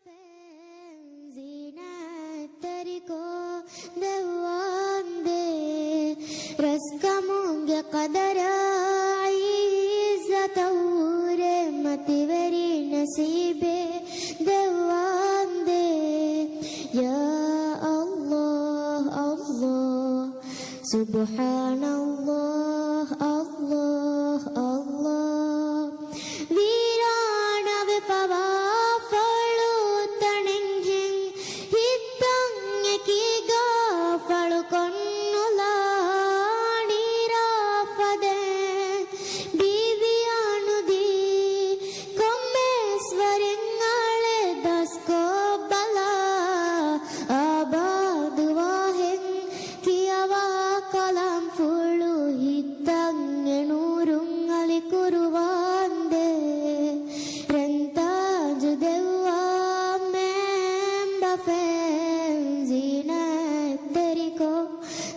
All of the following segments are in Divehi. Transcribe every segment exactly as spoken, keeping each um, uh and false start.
ފެން ޒީނަތްތެރިކޮށް ދެއްވާނދޭ، ރަސްކަމުގެ ޤަދަރާއި ޢިއްޒަތަށް ހުރެ މަތިވެރި ނަސީބެއް ދެއްވާނދޭ. ޔާ ﷲ، ﷲ، ސުބްޙާނަﷲ، ﷲ، ﷲ. ވީރާނާވެފަވާ ފޮޅުތަނެއްހެން ހިތްތައް އެކީގާ ފަޅުކޮށްނުލާ ނީރާ ފަދައިން ބީވިޔާ ނުދީ ކޮންމެސް ވަރެއް އަޅެ ދަސްކޮށްބަލާ އާބާދުވާހެން ކިޔަވާ ކަލާމްފުޅު ހިތްތައް އެ ނޫރުން އަލިކުރުވާނދޭ. ރަންތާޖު ދެއްވާ މޭނބަފައިން ޒީނަތްތެރިކޮށް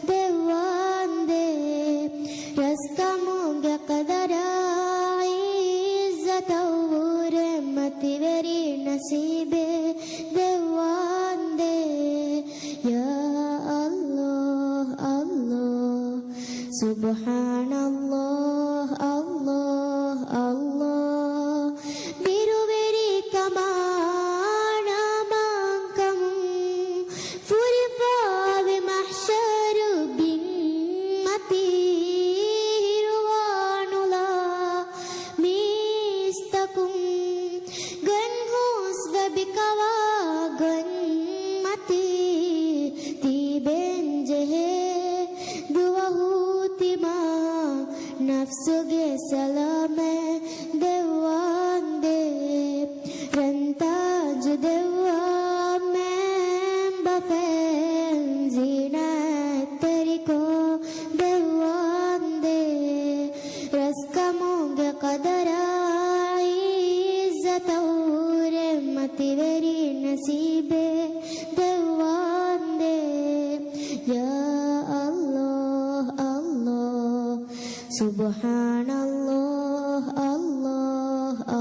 ދެއްވާނދޭ. ރަސްކަމުގެ ޤަދަރާއި ޢިއްޒަތަށް ހުރެ މަތިވެރި ނަސީބެއް ދެއްވާނދޭ. ޔާ ﷲ، ﷲ، ސުބްޙާނަﷲ، ﷲ، ﷲ. ބިރުވެރިކަމާ ނަމާންކަމުން ފުރިފާވި މަޙްޝަރު ބިންމަތީ ހިރުވާނުލާ މީސްތަކުން ގޮތް ހުސްވެ ބިކަވާ ގޮތްމަތީ ތިބެންޖެހޭ ދުވަހު ތިމާ ނަފްސުގެ ސަލާމަތް ދެއްވާނދޭ. ރަންތާޖު ދެއްވާ މޭނބަފައިން ޒީނަތްތެރިކޮށް ދެއްވާނދޭ. ރަސްކަމުގެ ޤަދަރާއި ޢިއްޒަތަށް ހުރެ މަތިވެރި ނަސީބެއް ދެއްވާނދޭ. ޔާ ﷲ، ﷲ، ސުބްޙާނަﷲ، ﷲ، ﷲ.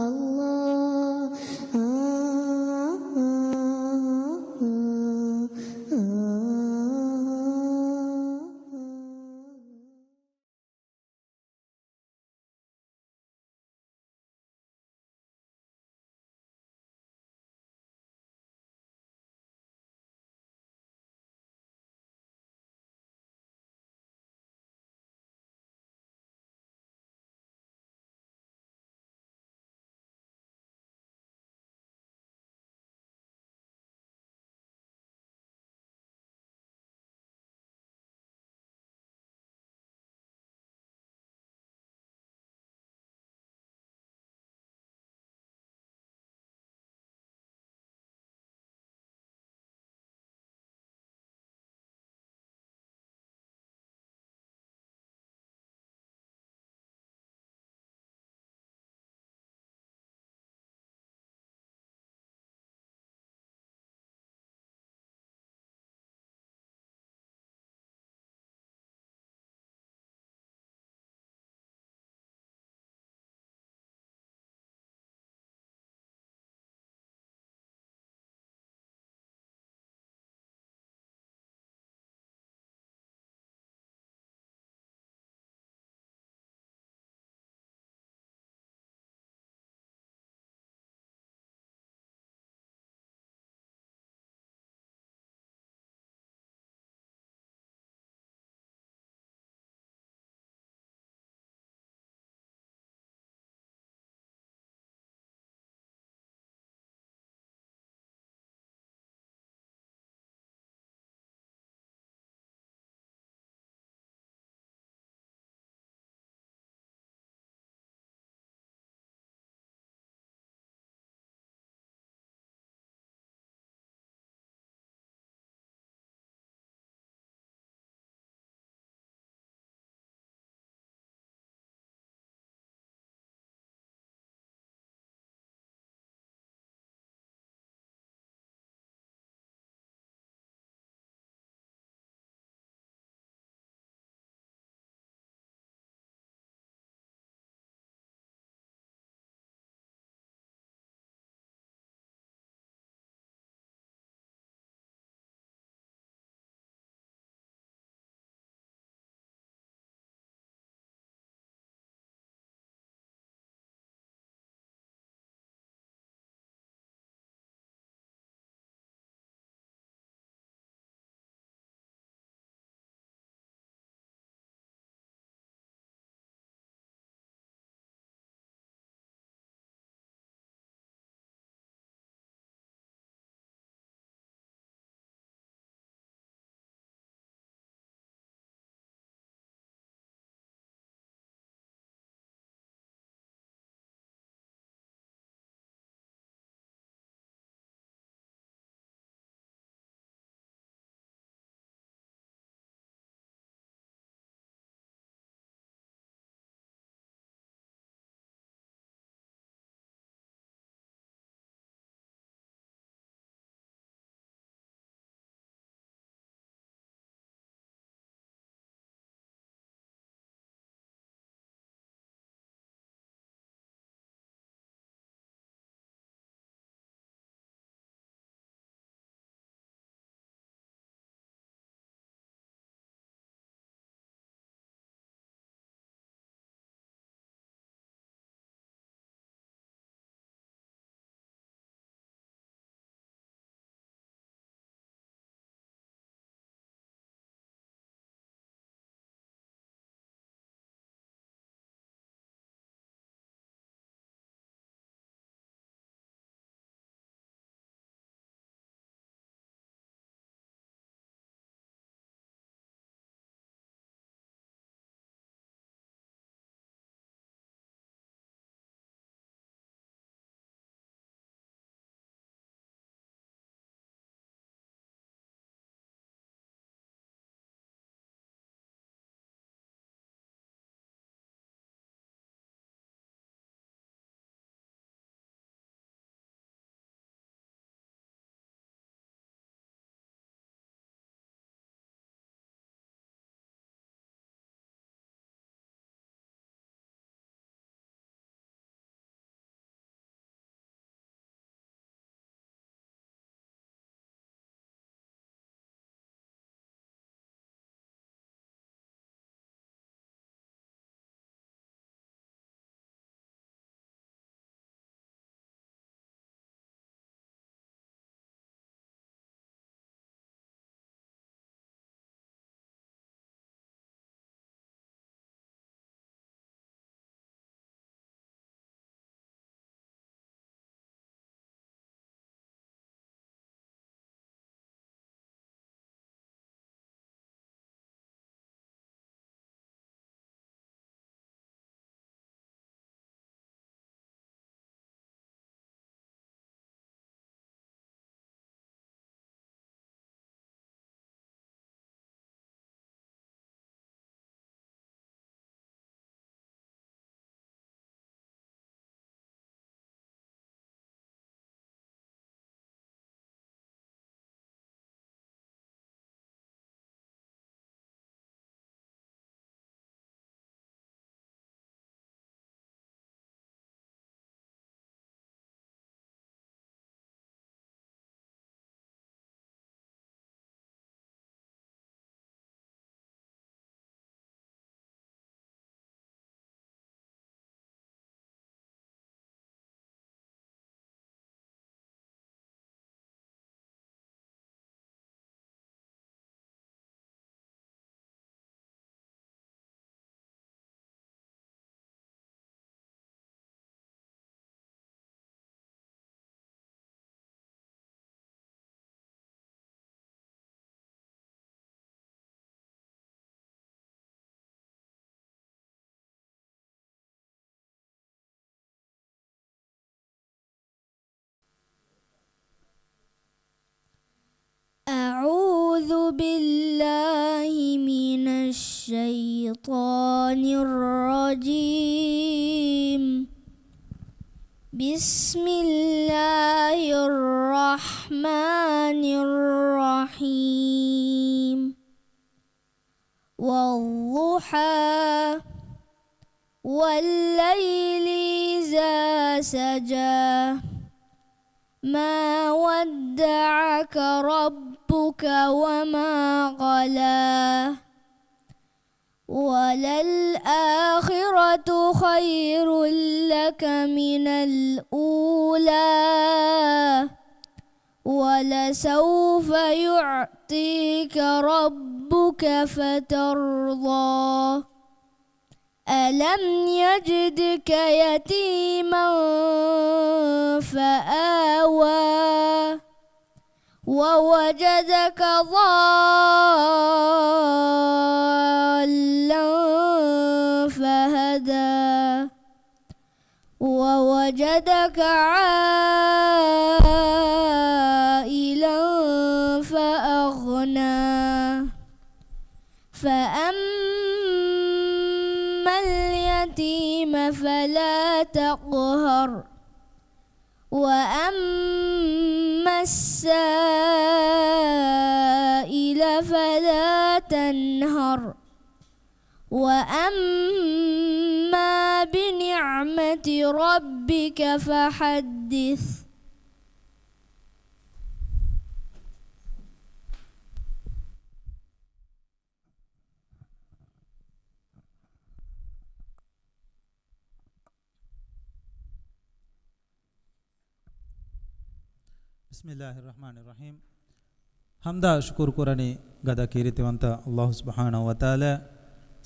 بالله من الشيطان الرجيم. بسم الله الرحمن الرحيم. والضحى. والليل إذا سجى. ما ودعك ربك وما قلى. وللآخرة خير لك من الأولى. ولسوف يعطيك ربك فترضى. ألم يجدك يتيما فآوى. ووجدك ضالا فهدى. ووجدك عائلا فأغنى. فأما اليتيم فلا تقهر. وأما السائل فلا تنهر. وأما بنعمة ربك فحدث. بسم الله الرحمن الرحيم. ޙަމްދާ ޝުކުރު ކުރަނީ ގަދަ ކީރިތިވަންތަ ﷲ ސުބްޙާނަހޫ ވަތަޢާލާ.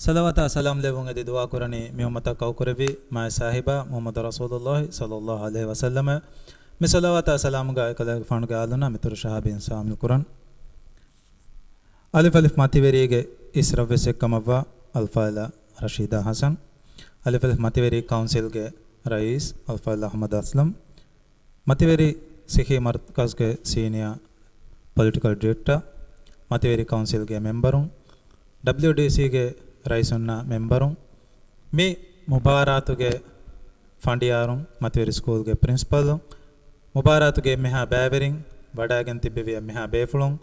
ޞަލަވާތާ ސަލާމް ލެއްވުން އެދި ދުޢާ ކުރަނީ މި އުއްމަތަށް ކައުކުރެއްވި މާތް ސާހިބާ މުޙައްމަދު ރަސޫލުﷲ ޞައްލަﷲ ޢަލައިހި ވަސައްލަމަ. މި ޞަލަވާތާ ސަލާމުގަ އެކަލޭގެފާނުގެ އާލުންނާ މިތުރު ޝަހާބީން ޝާމިލް ކުރަން. އަލިފް އަލިފް މަތިވެރީގެ އިސް ރަށްވެސް އެއްކަމަށްވާ އަލްފާޟިލާ ރަޝީދާ ޙަސަން، އަލިފް އަލިފް މަތިވެރި ކައުންސިލްގެ ރައީސް އަލްފާޟިލް އަޙްމަދު އަސްލަމް، މަތިވެރި ސިއްޙީ މަރުކަޒުގެ ސީނިއާ ޕޮލިޓިކަލް ޑިރެކްޓަރ، މަތިވެރި ކައުންސިލްގެ މެމްބަރުން، ޑަބްލިއުޑީސީގެ ރައީސުންނާ މެމްބަރުން، މި މުބާރާތުގެ ފަނޑިޔާރުން، މަތިވެރި ސްކޫލްގެ ޕްރިންސިޕަލުން، މުބާރާތުގެ އެންމެހާ ބައިވެރިން، ވަޑައިގެން ތިއްބެވި އެންމެހާ ބޭފުޅުން،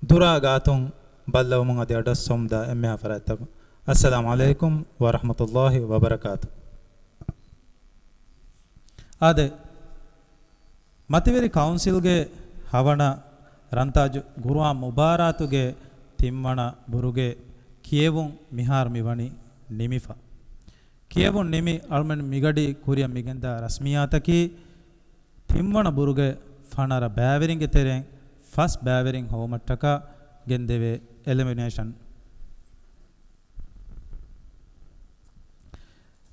ދުރާ ގާތުން ބައްލަވަމުން އަދި އަޑުއައްސަވަމުންދާ އެންމެހާ ފަރާތްތަކުން، އައްސަލާމު ޢަލައިކުމް ވަރަޙްމަތުﷲި ވަބަރަކާތު. އާދެ، މަތިވެރި ކައުންސިލްގެ ހަވަނަ ރަންތާޖު ޤުރުއާން މުބާރާތުގެ ތިންވަނަ ބުރުގެ ކިޔެވުން މިހާރު މިވަނީ ނިމިފަ. ކިޔެވުން ނިމި އަޅުމެން މިގަޑީ ކުރިއަށް މިގެންދާ ރަސްމިއްޔާތަކީ، ތިންވަނަ ބުރުގެ ފަނަރަ ބައިވެރިންގެ ތެރެއިން ފަސް ބައިވެރިން ހޮވުމަށްޓަކާ ގެންދެވޭ އެލިމިނޭޝަން.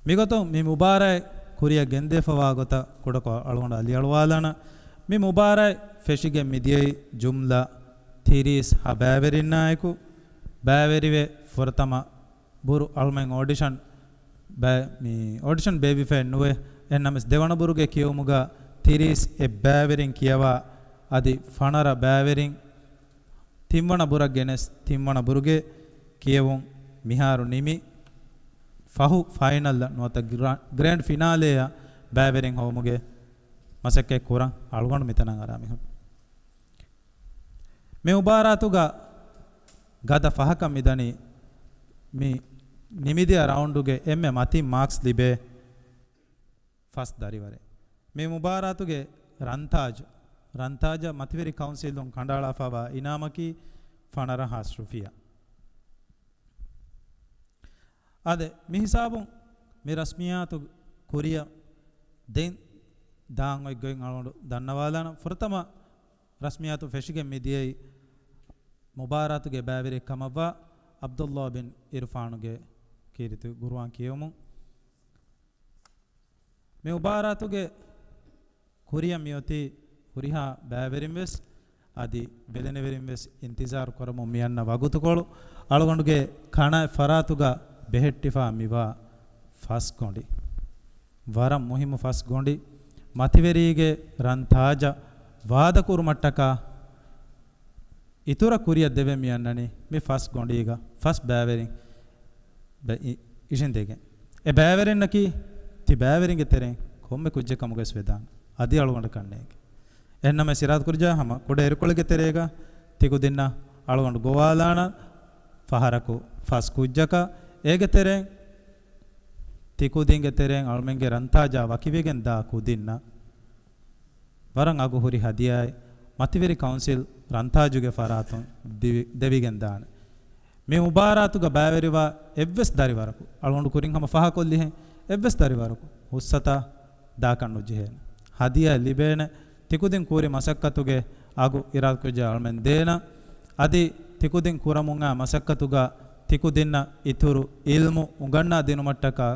މިގޮތުން މި މުބާރާތް ކުރިއަށް ގެންދެވިފަވާ ގޮތަށް ކުޑަކޮށް އަޅުގަނޑު އަލިއަޅުވާލާނަން. މި މުބާރާތް ފެށިގެން މިދިޔައީ ޖުމްލަ ތިރީސް ހަ ބައިވެރިންނާއެކު ބައިވެރިވެ، ފުރަތަމަ ބުރު އަޅުމެން އޯޑިޝަން ބައި-، މި އޯޑިޝަން ބޭއްވިފައެއް ނުވޭ. އެހެންނަމަވެސް ދެވަނަ ބުރުގެ ކިޔެވުމުގަ ތިރީސް އެއް ބައިވެރިން ކިޔަވާ، އަދި ފަނަރަ ބައިވެރިން ތިންވަނަ ބުރަށް ގެނެސް، ތިންވަނަ ބުރުގެ ކިޔެވުން މިހާރު ނިމި، ފަހު ފައިނަލްއަށް ނުވަތަ ގްރާ-، ގްރޭންޑް ފިނާލޭއަށް ބައިވެރިން ހޮވުމުގެ މަސައްކަތް ކުރަން އަޅުގަނޑު މިތަނަށް އަރާ މީހުން. މި މުބާރާތުގަ ގަދަ ފަހަކަށް މިދަނީ މި ނިމިދިޔަ ރައުންޑުގެ އެންމެ މަތިން މާކްސް ލިބޭ ފަސް ދަރިވަރެއް. މި މުބާރާތުގެ ރަންތާޖު، ރަންތާޖަށް މަތިވެރި ކައުންސިލުން ކަނޑައަޅާފައިވާ އިނާމަކީ ފަނަރަ ހާސް ރުފިޔާ. އާދެ، މި ހިސާބުން މި ރަސްމިއްޔާތު ކުރިއަށް ދެން ދާން އޮތް ގޮތް އަޅުގަނޑު ދަންނަވާލާނަން. ފުރަތަމަ ރަސްމިއްޔާތު ފެށިގެން މިދިޔައީ މުބާރާތުގެ ބައިވެރިއެއް ކަމަށްވާ ޢަބްދުﷲ ބިން ޢިރުފާނުގެ ކީރިތި ޤުރުއާން ކިޔެވުމުން. މި މުބާރާތުގެ ކުރިއަށް މިއޮތީ ހުރިހާ ބައިވެރިން ވެސް އަދި ބެލެނިވެރިން ވެސް އިންތިޒާރު ކުރަމުން މިއަންނަ ވަގުތުކޮޅު އަޅުގަނޑުގެ ކަނާތް ފަރާތުގަ ބެހެއްޓިފާ މިވާ ފަސް ގޮނޑި. ވަރަށް މުހިއްމު ފަސް ގޮނޑި. މަތިވެރީގެ ރަން ތާޖަށް ވާދަކުރުމަށްޓަކާ އިތުރަށް ކުރިއަށް ދެވެން މި އަންނަނީ މި ފަސް ގޮނޑީގަ ފަސް ބައިވެރިން ބެ-، އި-، އިށިނދެގެން. އެ ބައިވެރިންނަކީ ތި ބައިވެރިންގެ ތެރެއިން ކޮންމެ ކުއްޖެއް ކަމުގައި ވެދާނެ. އަދި އަޅުގަނޑަކަށް ނޭނގެ. އެހެންނަމަވެސް އިރާދަކުރިއްޖާ ހަމަ ކުޑަ އިރުކޮޅެއްގެ ތެރޭގަ ތިކުދިންނަށް އަޅުގަނޑު ގޮވާލާނަން ފަހަރަކު ފަސް ކުއްޖަކަށް. އޭގެ ތެރެއިން ތިކުދިންގެ ތެރެއިން އަޅުމެންގެ ރަންތާޖާ ވަކިވެގެން ދާ ކުދިންނަށް ވަރަށް އަގު ހުރި ހަދިޔާއެއް މަތިވެރި ކައުންސިލް ރަންތާޖުގެ ފަރާތުން ދިވި-، ދެވިގެން ދާނެ. މި މުބާރާތުގަ ބައިވެރިވާ އެއްވެސް ދަރިވަރަކު، އަޅުގަނޑު ކުރިން ހަމަ ފާހަކޮށްލިހެން، އެއްވެސް ދަރިވަރަކު ހުސްއަތާ ދާކަށް ނުޖެހޭނެ. ހަދިޔާ ލިބޭނެ. ތިކުދިން ކުރި މަސައްކަތުގެ އަގު އިރާދަކުރިއްޖާ އަޅުމެން ދޭނަން. އަދި ތިކުދިން ކުރަމުން އާ މަސައްކަތުގަ ތިކުދިންނަށް އިތުރު އިލްމު އުނގަންނާ ދިނުމަށްޓަކާ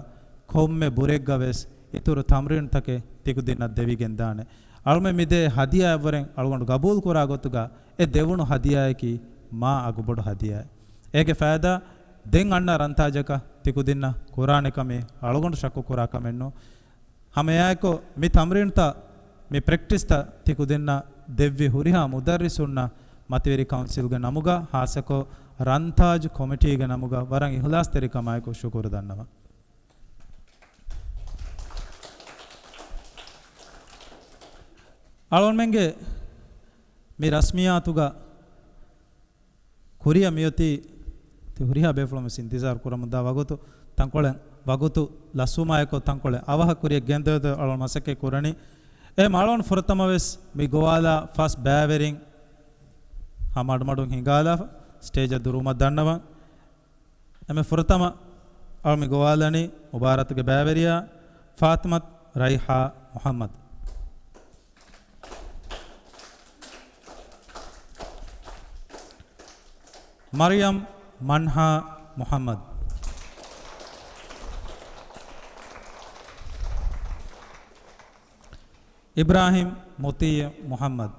ކޮންމެ ބުރެއްގަ ވެސް އިތުރު ތަމްރީނުތަކެއް ތިކުދިންނަށް ދެވިގެން ދާނެ. އަޅުމެން މިދޭ ހަދިޔާއަށްވުރެން އަޅުގަނޑު ގަބޫލު ކުރާ ގޮތުގަ އެ ދެވުނު ހަދިޔާއަކީ މާ އަގުބޮޑު ހަދިޔާއެއް. އޭގެ ފައިދާ ދެން އަންނަ ރަންތާޖަކަށް ތިކުދިންނަށް ކުރާނެ ކަމީ އަޅުގަނޑު ޝައްކު ކުރާ ކަމެއް ނޫން. ހަމައެއާއެކު މި ތަމްރީންތައް، މި ޕްރެކްޓިސްތައް ތިކުދިންނަށް ދެއްވި ހުރިހާ މުދައްރިސުންނަށް މަތިވެރި ކައުންސިލްގެ ނަމުގަ، ހާއްސަކޮށް ރަންތާޖު ކޮމިޓީގެ ނަމުގަ ވަރަށް އިހުލާސްތެރިކަމާއެކު ޝުކުރު ދަންނަވަން. އަޅުގަނޑުމެންގެ މި ރަސްމިއްޔާތުގަ ކުރިއަށް މިއޮތީ ތި ހުރިހާ ބޭފުޅުން ވެސް އިންތިޒާރު ކުރަމުންދާ ވަގުތު، ތަންކޮޅެއް ވަގުތު ލަސްވުމާއެކު ތަންކޮޅެއް އަވަހަށް ކުރިއަށް ގެންދަވަތަ އަޅުގަނޑު މަސައްކަތް ކުރަނީ. އެހެން އަޅުގަނޑު ފުރަތަމަ ވެސް މި ގޮވާލާ ފަސް ބައިވެރިން ހަމަ މަޑުމަޑުން ހިނގާލާފަ ސްޓޭޖަށް ދުރުވުމަށް ދަންނަވަން. އެންމެ ފުރަތަމަ އަޅުގަނޑު މި ގޮވާލަނީ މުބާރާތުގެ ބައިވެރިޔާ ފާތިމަތު ރައިހާ މުޙައްމަދު. މަރިޔަމް މަންހާ މުޙައްމަދު. އިބްރާހިމް މުތީޢު މުޙައްމަދު.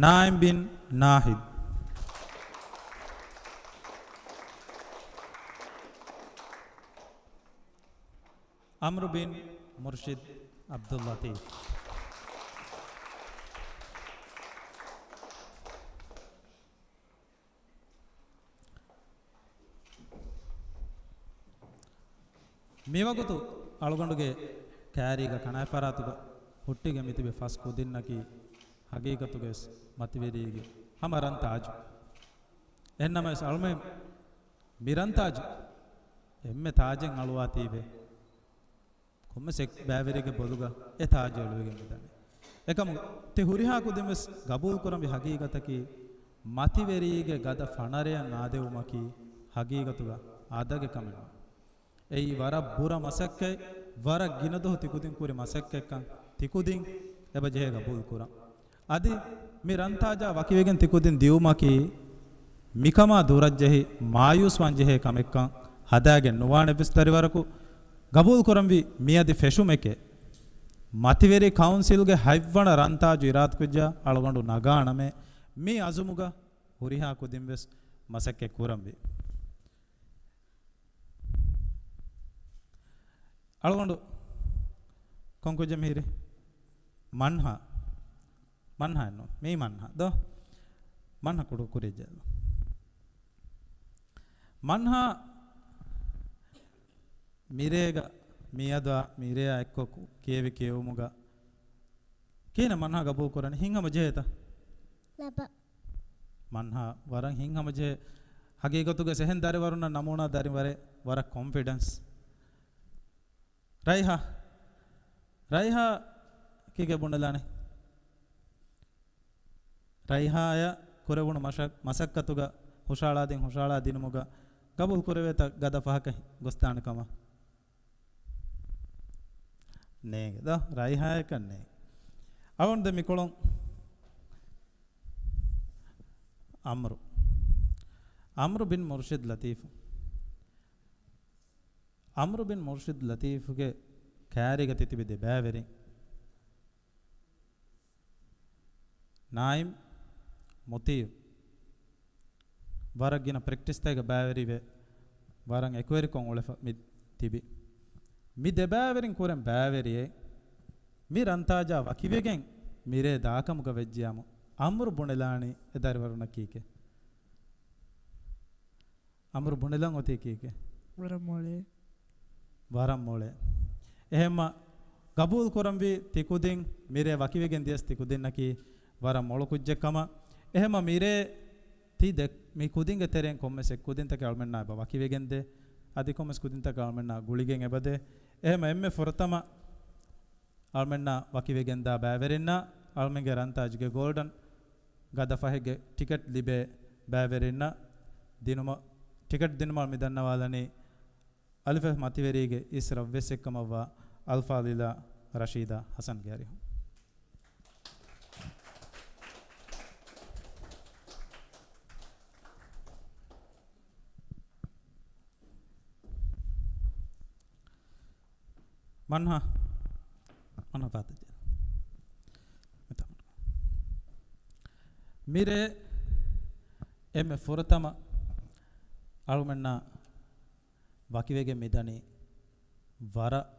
ނާއިމް ބިން ނާހިދު. ޢަމްރު ބިން މުރްޝިދް ޢަބްދުއްލަޠީފް. މިވަގުތު އަޅުގަނޑުގެ ކައިރީގަ ކަނާތް ފަރާތުގަ ހުއްޓިގެން މިތިބި ފަސް ކުދިންނަކީ ހަގީގަތުގަވެސް މަތިވެރީގެ ހަމަ ރަން ތާޖު. އެހެންނަމަވެސް އަޅުމެން މި ރަން ތާޖު އެންމެ ތާޖެއް އަޅުވާތީވެ ކޮންމެސް އެއް ބައިވެރިގެ ބޮލުގަ އެ ތާޖު އެޅުވިގެން މިދަނީ. އެކަމު ތި ހުރިހާ ކުދިން ވެސް ގަބޫލު ކުރަންވީ ހަގީގަތަކީ މަތިވެރީގެ ގަދަ ފަނަރަޔަށް ނާދެވުމަކީ ހަގީގަތުގަ އާދަގެ ކަމެއް ނޫން. އެއީ ވަރަށް ބުރަ މަސައްކަތް، ވަރަށް ގިނަ ދުވަހު ތިކުދިން ކުރި މަސައްކަތްކަން ތިކުދިން އެބަ ޖެހޭ ގަބޫލު ކުރަން. އަދި މި ރަންތާޖާ ވަކިވެގެން ތިކުދިން ދިއުމަކީ މިކަމާ ދުރަށްޖެހި މާޔޫސްވާން ޖެހޭ ކަމެއްކަން ހަދާގެން ނުވާނެ ވެސް ދަރިވަރަކު ގަބޫލު ކުރަންވީ މިއަދި ފެށުމެކޭ. މަތިވެރި ކައުންސިލްގެ ހަތްވަނަ ރަންތާޖު އިރާދަކުއްޖާ އަޅުގަނޑު ނަގާނަމޭ މި އަޒުމުގަ ހުރިހާ ކުދިން ވެސް މަސައްކަތް ކުރަންވީ. އަޅުގަނޑު ކޮން ކުއްޖެއް މިހިރީ؟ މަންހާ. މަންހާ އެއްނު. މީ މަންހާ. ދޯ؟ މަންހާ ކުޑަ ކުރިއަށް ޖެހިލުން. މަންހާ މިރޭގަ މިއަދާ މިރޭއާ އެއްކޮށް ކިޔެވި ކިޔެވުމުގަ ކިހިނެއް މަންހާ ގަބޫލު ކުރަނީ؟ ހިތްހަމަ ޖެހޭތަ؟ ނަބަ. މަންހާ ވަރަށް ހިތްހަމަޖެހޭ. ހަގީގަތުގަ އެހެން ދަރިވަރުންނަށް ނަމޫނާ ދަރިވަރެއް ވަރަށް ކޮންފިޑެންސް. ރައިހާ. ރައިހާ ކީކޭ ބުނެލާނެ؟ ރައިހާއަށް ކުރެވުނު މަސައް-، މަސައްކަތުގަ ހުށައަޅާދިން ހުށައަޅާ ދިނުމުގަ ގަބޫލު ކުރެވޭތަ ގަދަ ފަހަކަށް ގޮސްދާނެ ކަމަށް؟ ނޭނގެ. ދޯ؟ ރައިހާއަކަށް ނޭނގެ. އަޅުގަނޑު ދެން މިކޮޅުން އަމްރު. އަމްރު ބިން މުރްޝިދް ލަތީފު. އަމްރު ބިން މުރްޝިދް ލަތީފުގެ ކައިރީގަ ތިތިބި ދެ ބައިވެރިން. ނާއިމް މުތީޢު. ވަރަށް ގިނަ ޕްރެކްޓިސްތަކެއްގަ ބައިވެރިވެ، ވަރަށް އެކުވެރިކޮށް އުޅެފަ މި ތިބި. މި ދެ ބައިވެރިން ކުރެން ބައިވެރިއެއް މި ރަންތާޖާ ވަކިވެގެން މިރޭ ދާކަމުގަ ވެއްޖިޔާމު، އަމްރު ބުނެލާނީ އެ ދަރިވަރުންނަށް ކީކޭ؟ އަމްރު ބުނެލަން އޮތީ ކީކޭ؟ ވަރަށް މޮޅޭ. ވަރަށް މޮޅޭ. އެހެންމަ ގަބޫލު ކުރަންވީ ތިކުދިން މިރޭ ވަކިވެގެން ދިޔަސް ތިކުދިންނަކީ ވަރަށް މޮޅު ކުއްޖެއް ކަމަށް. އެހެންމަ މިރޭ ތި ދެ، މި ކުދިންގެ ތެރެއިން ކޮންމެސް އެއް ކުދިންތަކެއް އަޅުމެންނާ އެބަ ވަކިވެގެންދޭ. އަދި ކޮންމެސް ކުދިންތަކެއް އަޅުމެންނާ ގުޅިގެން އެބަދޭ. އެހެންމަ އެންމެ ފުރަތަމަ އަޅުމެންނާ ވަކިވެގެންދާ ބައިވެރިންނަށް އަޅުމެންގެ ރަންތާޖުގެ ގޯލްޑަން ގަދަ ފަހެއްގެ ޓިކެޓް ލިބޭ ބައިވެރިންނަށް ދިނުމަށް، ޓިކެޓް ދިނުމަށް މި ދަންނަވާލަނީ އަލިފް މަތިވެރީގެ އިސް ރަށްވެސް އެއްކަމަށްވާ އަލްފާޟިލާ ރަޝީދާ ޙަސަންގެ އަރިހުން. މަންހާ، މަންހާ ފާތަޖެ. މިރޭ އެންމެ ފުރަތަމަ އަޅުމެންނާ ވަކިވެގެން މިދަނީ ވަރަށް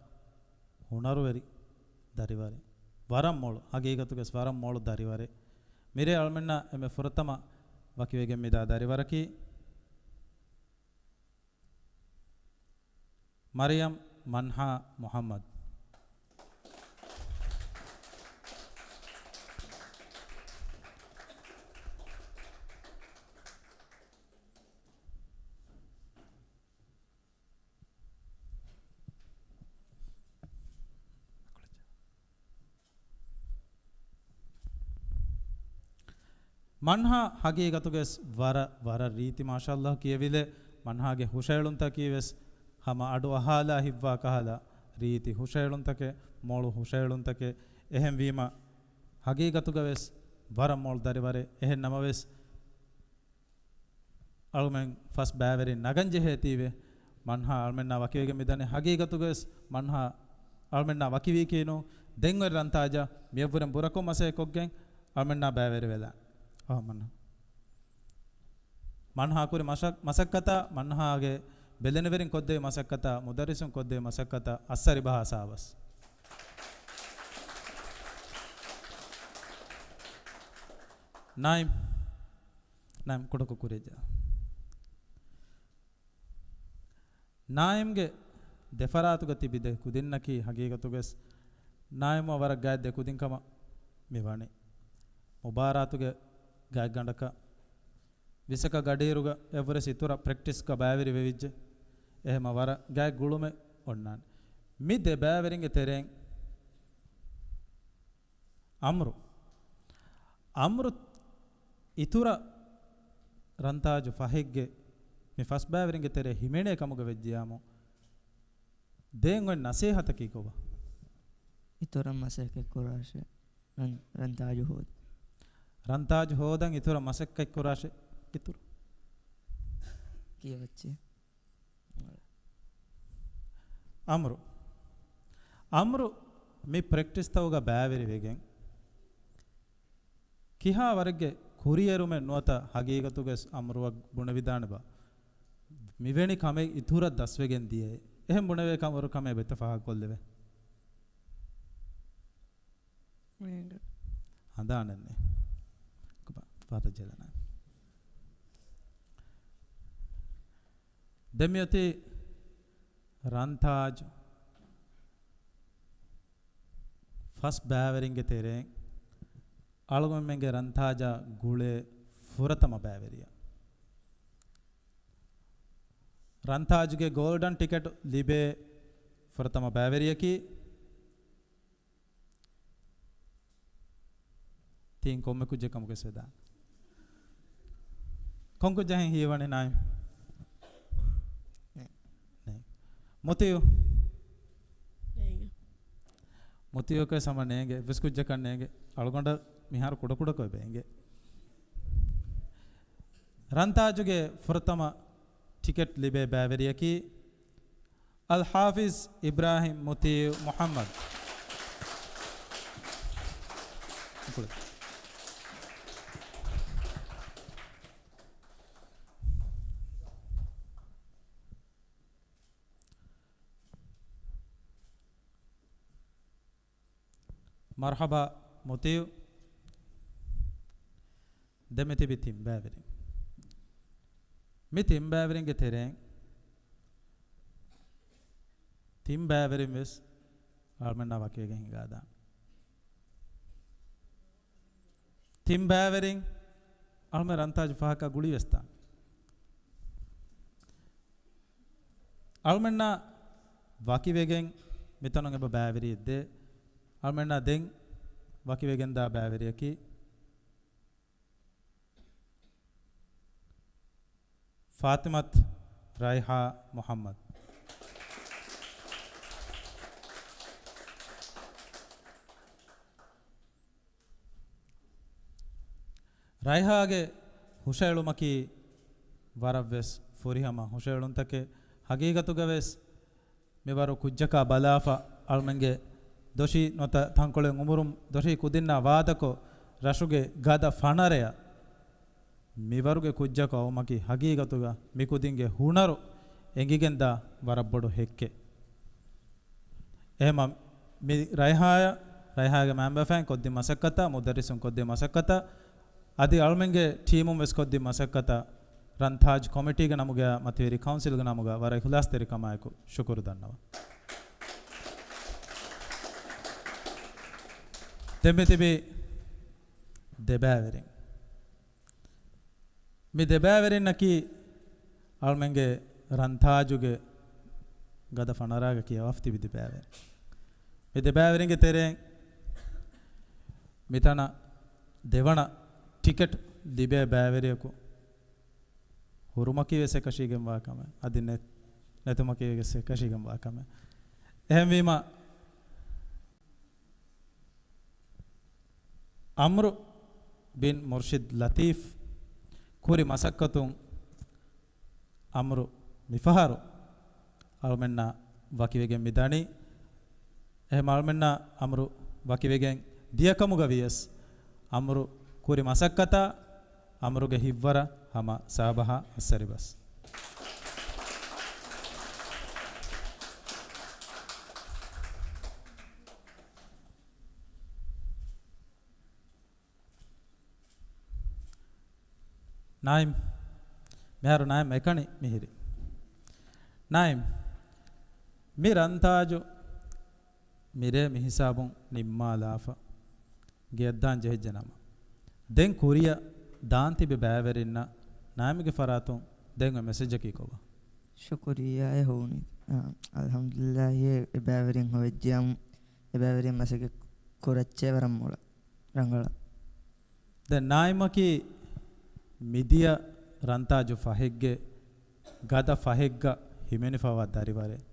ހުނަރުވެރި ދަރިވަރެއް. ވަރަށް މޮޅު، ހަގީގަތުގަސް ވަރަށް މޮޅު ދަރިވަރެއް. މިރޭ އަޅުމެންނާ އެންމެ ފުރަތަމަ ވަކިވެގެން މިދާ ދަރިވަރަކީ މަރިޔަމް މަންހާ މުޙައްމަދު. މަންހާ ހަގީގަތުގަސް ވަރަށް، ވަރަށް ރީތި މާޝާﷲ ކިޔެވިލެއް. މަންހާގެ ހުށައެޅުންތަކީ ވެސް ހަމަ އަޑު އަހާލާ ހިތްވާ ކަހަލަ ރީތި ހުށައެޅުންތަކެއް، މޮޅު ހުށައެޅުންތަކެއް. އެހެންވީމަ ހަގީގަތުގަ ވެސް ވަރަށް މޮޅު ދަރިވަރެއް. އެހެން ނަމަވެސް، އަޅުމެން ފަސް ބައިވެރިން ނަގަން ޖެހޭތީވެ، މަންހާ އަޅުމެންނާ ވަކިވެގެން މިދަނީ. ހަގީގަތުގަވެސް މަންހާ އަޅުމެންނާ ވަކިވީކީ ނޫން. ދެން އޮތް ރަންތާޖަ މިއަށްވުރެން ބުރަކޮށް މަސައްކަތްކޮށްގެން އަޅުމެންނާ ބައިވެރިވެލާ. އަހަ މަންހާ. މަންހާ ކުރި މަސަ-، މަސައްކަތާ، މަންހާގެ ބެލެނިވެރިން ކޮށްދެވި މަސައްކަތާ، މުދައްރިސުން ކޮށްދެވި މަސައްކަތާ އައްސަރި ބަހާ ސާވަސް. ނާއިމް. ނާއިމް ކުޑަކޮށް ކުރިއަށް ޖައް. ނާއިމްގެ ދެފަރާތުގަ ތިބި ދެ ކުދިންނަކީ ހަގީގަތުގަސް ނާއިމްއަށް ވަރަށް ގާތް ދެ ކުދިން ކަމަށް މި ވަނީ. މުބާރާތުގެ ގާތްގަނޑަކަށް ވިސަކަ ގަޑިއިރުގަ އެއްވުރެސް އިތުރަށް ޕްރެކްޓިސްގަ ބައިވެރި ވެވިއްޖެ. އެހެމަ ވަރަށް ގާތް ގުޅުމެއް އޮންނާނެ. މި ދެ ބައިވެރިންގެ ތެރެއިން އަމްރު. އަމްރު އިތުރަށް ރަންތާޖު ފަހެއްގެ މި ފަސް ބައިވެރިންގެ ތެރޭ ހިމެނޭ ކަމުގަ ވެއްޖިޔާމު، ދޭން އޮތް ނަސޭހަތަކީ ކޮބާ؟ އިތުރަށް މަސައްކަތް ކުރާށޭ. ރަން-، ރަންތާޖު ހޯދަން. ރަންތާޖު ހޯދަން އިތުރަށް މަސައްކަތް ކުރާށޭ. އިތުރު. ކިޔަވައްޗޭ. އަމްރު. އަމްރު މި ޕްރެކްޓިސްތަކުގަ ބައިވެރިވެގެން ކިހާ ވަރެއްގެ ކުރިއެރުމެއް ނުވަތަ ހަގީގަތުގަސް އަމްރުއަށް ބުނެވިދާނެބާ؟ މިވެނި ކަމެއް އިތުރަށް ދަސްވެގެން ދިޔައޭ. އެހެން ބުނެވޭ ކަމަށް ކަމެއް އެބައޮތްތަ ފާހަގަކޮށްލެވޭ؟ ހަނދާނެއްނެއް. ކޮބާ؟ ފާތަށް ޖެހިލަނާ. ދެން މިއޮތީ ރަންތާޖު ފަސް ބައިވެރިންގެ ތެރެއިން އަޅުގަނޑުމެންގެ ރަންތާޖާ ގުޅޭ ފުރަތަމަ ބައިވެރިޔާ. ރަންތާޖުގެ ގޯލްޑަން ޓިކެޓު ލިބޭ ފުރަތަމަ ބައިވެރިޔަކީ ތިން ކޮންމެ ކުއްޖެއް ކަމުގަ ވެސް ވެދާނެ. ކޮން ކުއްޖެއްހެން ހީވަނީ ނާއިމް؟ ނޭ. ނޭ. މުތިއު؟ ނޭގެ. މުތިއުކަސް ހަމަ ނޭނގެ. އެއްވެސް ކުއްޖަކަށް ނޭނގެ. އަޅުގަނޑަށް މިހާރު ކުޑަކުޑަކޮށް އެބަ އެނގޭ. ރަންތާޖުގެ ފުރަތަމަ ޓިކެޓް ލިބޭ ބައިވެރިޔަކީ އަލް ޙާފިޒް އިބްރާހިމް މުތީއު މުޙައްމަދު. މަރުޙަބާ މުތީއު. ދެން މި ތިބި ތިން ބައިވެރިން. މި ތިން ބައިވެރިންގެ ތެރެއިން ތިން ބައިވެރިން ވެސް އަޅުމެންނާ ވަކިވެގެން ހިނގާދާނެ. ތިން ބައިވެރިން އަޅުމެން ރަންތާޖު ފަހަކަށް ގުޅި ވެސް ދާނެ. އަޅުމެންނާ ވަކިވެގެން މިތަނުން އެބަ ބައިވެރިއެއް ދޭ. އަޅުމެންނާ ދެން ވަކިވެގެން ދާ ބައިވެރިޔަކީ ފާތިމަތު ރައިޙާ މުޙައްމަދު. ރައިޙާގެ ހުށައެޅުމަކީ ވަރަށްވެސް ފުރިހަމަ ހުށައެޅުންތަކެއް. ހަގީގަތުގަވެސް މިވަރު ކުއްޖަކާ ބަލާފަ، އަޅުމެންގެ ދޮށީ ނުވަތަ ތަންކޮޅެއް އުމުރުން ދޮށީ ކުދިންނާ ވާދަކޮށް، ރަށުގެ ގަދަ ފަނަރަޔަށް މިވަރުގެ ކުއްޖަކު އައުމަކީ ހަގީގަތުގަ މިކުދިންގެ ހުނަރު އެނގިގެންދާ ވަރަށް ބޮޑު ހެއްކެއް. އެހެމަ މި ރައިޙާޔަށް، ރައިޙާގެ މައިންބަފައިން ކޮށްދިން މަސައްކަތަށް، މުދައްރިސުން ކޮށްދިން މަސައްކަތަށް، އަދި އަޅުމެންގެ ޓީމުން ވެސް ކޮށްދިން މަސައްކަތަށް، ރަންތާޖް ކޮމިޓީގެ ނަމުގައި މަތިވެރި ކައުންސިލްގެ ނަމުގަ ވަރަށް އިޚްލާޞްތެރިކަމާއެކު ޝުކުރު ދަންނަވަން. ދެން މި ތިބި ދެބައިވެރިން. މި ދެބައިވެރިންނަކީ އަޅުމެންގެ ރަންތާޖުގެ ގަދަ ފަނަރާގަ ކިޔަވާފަ ތިބި ދެބައިވެރިން. މި ދެބައިވެރިންގެ ތެރެއިން މިތަނަށް ދެވަނަ ޓިކެޓް ލިބޭ ބައިވެރިޔަކު ހުރުމަކީ ވެސް އެކަށީގެންވާ ކަމެއް، އަދި ނެ-، ނެތުމަކީ ވެސް އެކަށީގެންވާ ކަމެއް. އެހެންވީމަ، އަމްރު ބިން މުރްޝިދް ލަތީފް ކުރި މަސައްކަތުން އަމްރު މިފަހަރު އަޅުމެންނާ ވަކިވެގެން މި ދަނީ. އެހެން އަޅުމެންނާ އަމްރު ވަކިވެގެން ދިޔަކަމުގަ ވިޔަސް، އަމްރު ކުރި މަސައްކަތާ އަމްރުގެ ހިތްވަރަށް ހަމަ ސާބަހާ އައްސަރިބަސް. ނާއިމް، މިހާރު ނާއިމް އެކަނި މިހިރި. ނާއިމް، މި ރަންތާޖު މިރޭ މިހިސާބުން ނިންމާލާފަ ގެއަށްދާން ޖެހިއްޖެ ނަމަ، ދެން ކުރިއަށް ދާން ތިބި ބައިވެރިންނަށް ނާއިމްގެ ފަރާތުން ދެން އޮތް މެސެޖަކީ ކޮބާ؟ ޝުކުރިއްޔާ އެ ހޫނި. އާ، އަލްޙަމްދުލިއްލާހި، އެ ބައިވެރިން ހޮވެއްޖިއްޔާ އެބައިވެރިން މަސައްކަތް ކުރައްޗޭ ވަރަށް މޮޅަށް ރަނގަޅަށް. ދެން ނާއިމަކީ މިދިޔަ ރަންތާޖު ފަހެއްގެ ގަދަ ފަހެއްގަ ހިމެނިފަވާ ދަރިވަރެއް.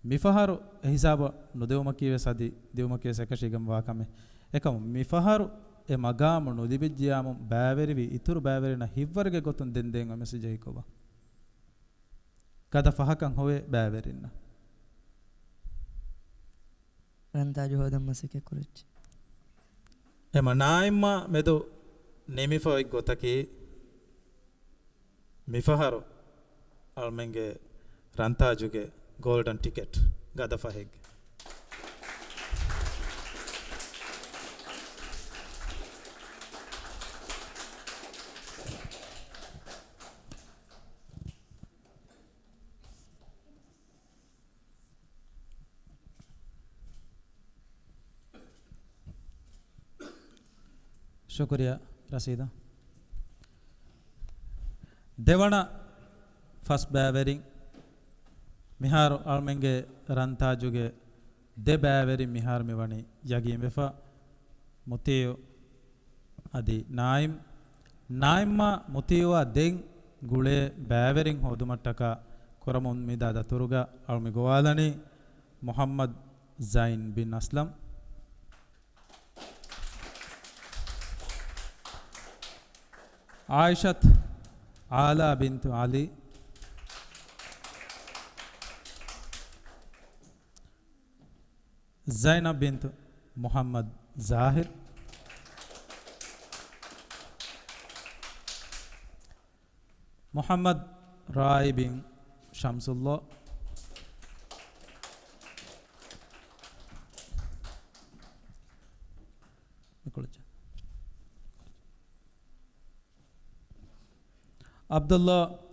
މިފަހަރު އެ ހިސާބަށް ނުދެވުމަކީ ވެސް އަދި ދިއުމަކީ ވެސް އެކަށީގެންވާ ކަމެއް. އެކަމު މިފަހަރު އެ މަގާމު ނުލިބިއްޖިއްޔާމު ބައިވެރިވި އިތުރު ބައިވެރިންނަށް ހިތްވަރުގެ ގޮތުން ދެން ދޭން އޮތް މެސެޖަކީ ކޮބާ؟ ގަދަ ފަހަކަށް ހޮވޭ ބައިވެރިންނަށް. ރަންތާޖު ހޯދަން މަސައްކަތް ކުރައްޗޭ. އެމަ ނާއިމްއާ މެދު ނިމިފަ އޮތް ގޮތަކީ، މިފަހަރު އަޅުމެންގެ ރަންތާޖުގެ ގޯލްޑަން ޓިކެޓް ގަދަ ފަހެއްގެ. ޝުކުރިއްޔާ ރަސީދާ. ދެވަނަ ފަސް ބައިވެރިން މިހާރު އަޅުމެންގެ ރަންތާޖުގެ ދެ ބައިވެރިން މިހާރު މިވަނީ ޔަގީންވެފަ. މުތީއު އަދި ނާއިމް. ނާއިމްއާ މުތީއުއާ ދެން ގުޅޭ ބައިވެރިން ހޯދުމަށްޓަކާ ކުރަމުން މިދާ ދަތުރުގަ އަޅު މި ގޮވާލަނީ މުޙައްމަދު ޒައިން ބިން އަސްލަމް. ޢާއިޝަތު އާލާ ބިންތު ޢަލީ. ޒައިނަބް ބިންތު މުޙައްމަދު ޒާހިރު. މުޙައްމަދު ރާއި ބިން ޝަމްސުﷲ. ޢަބްދުﷲ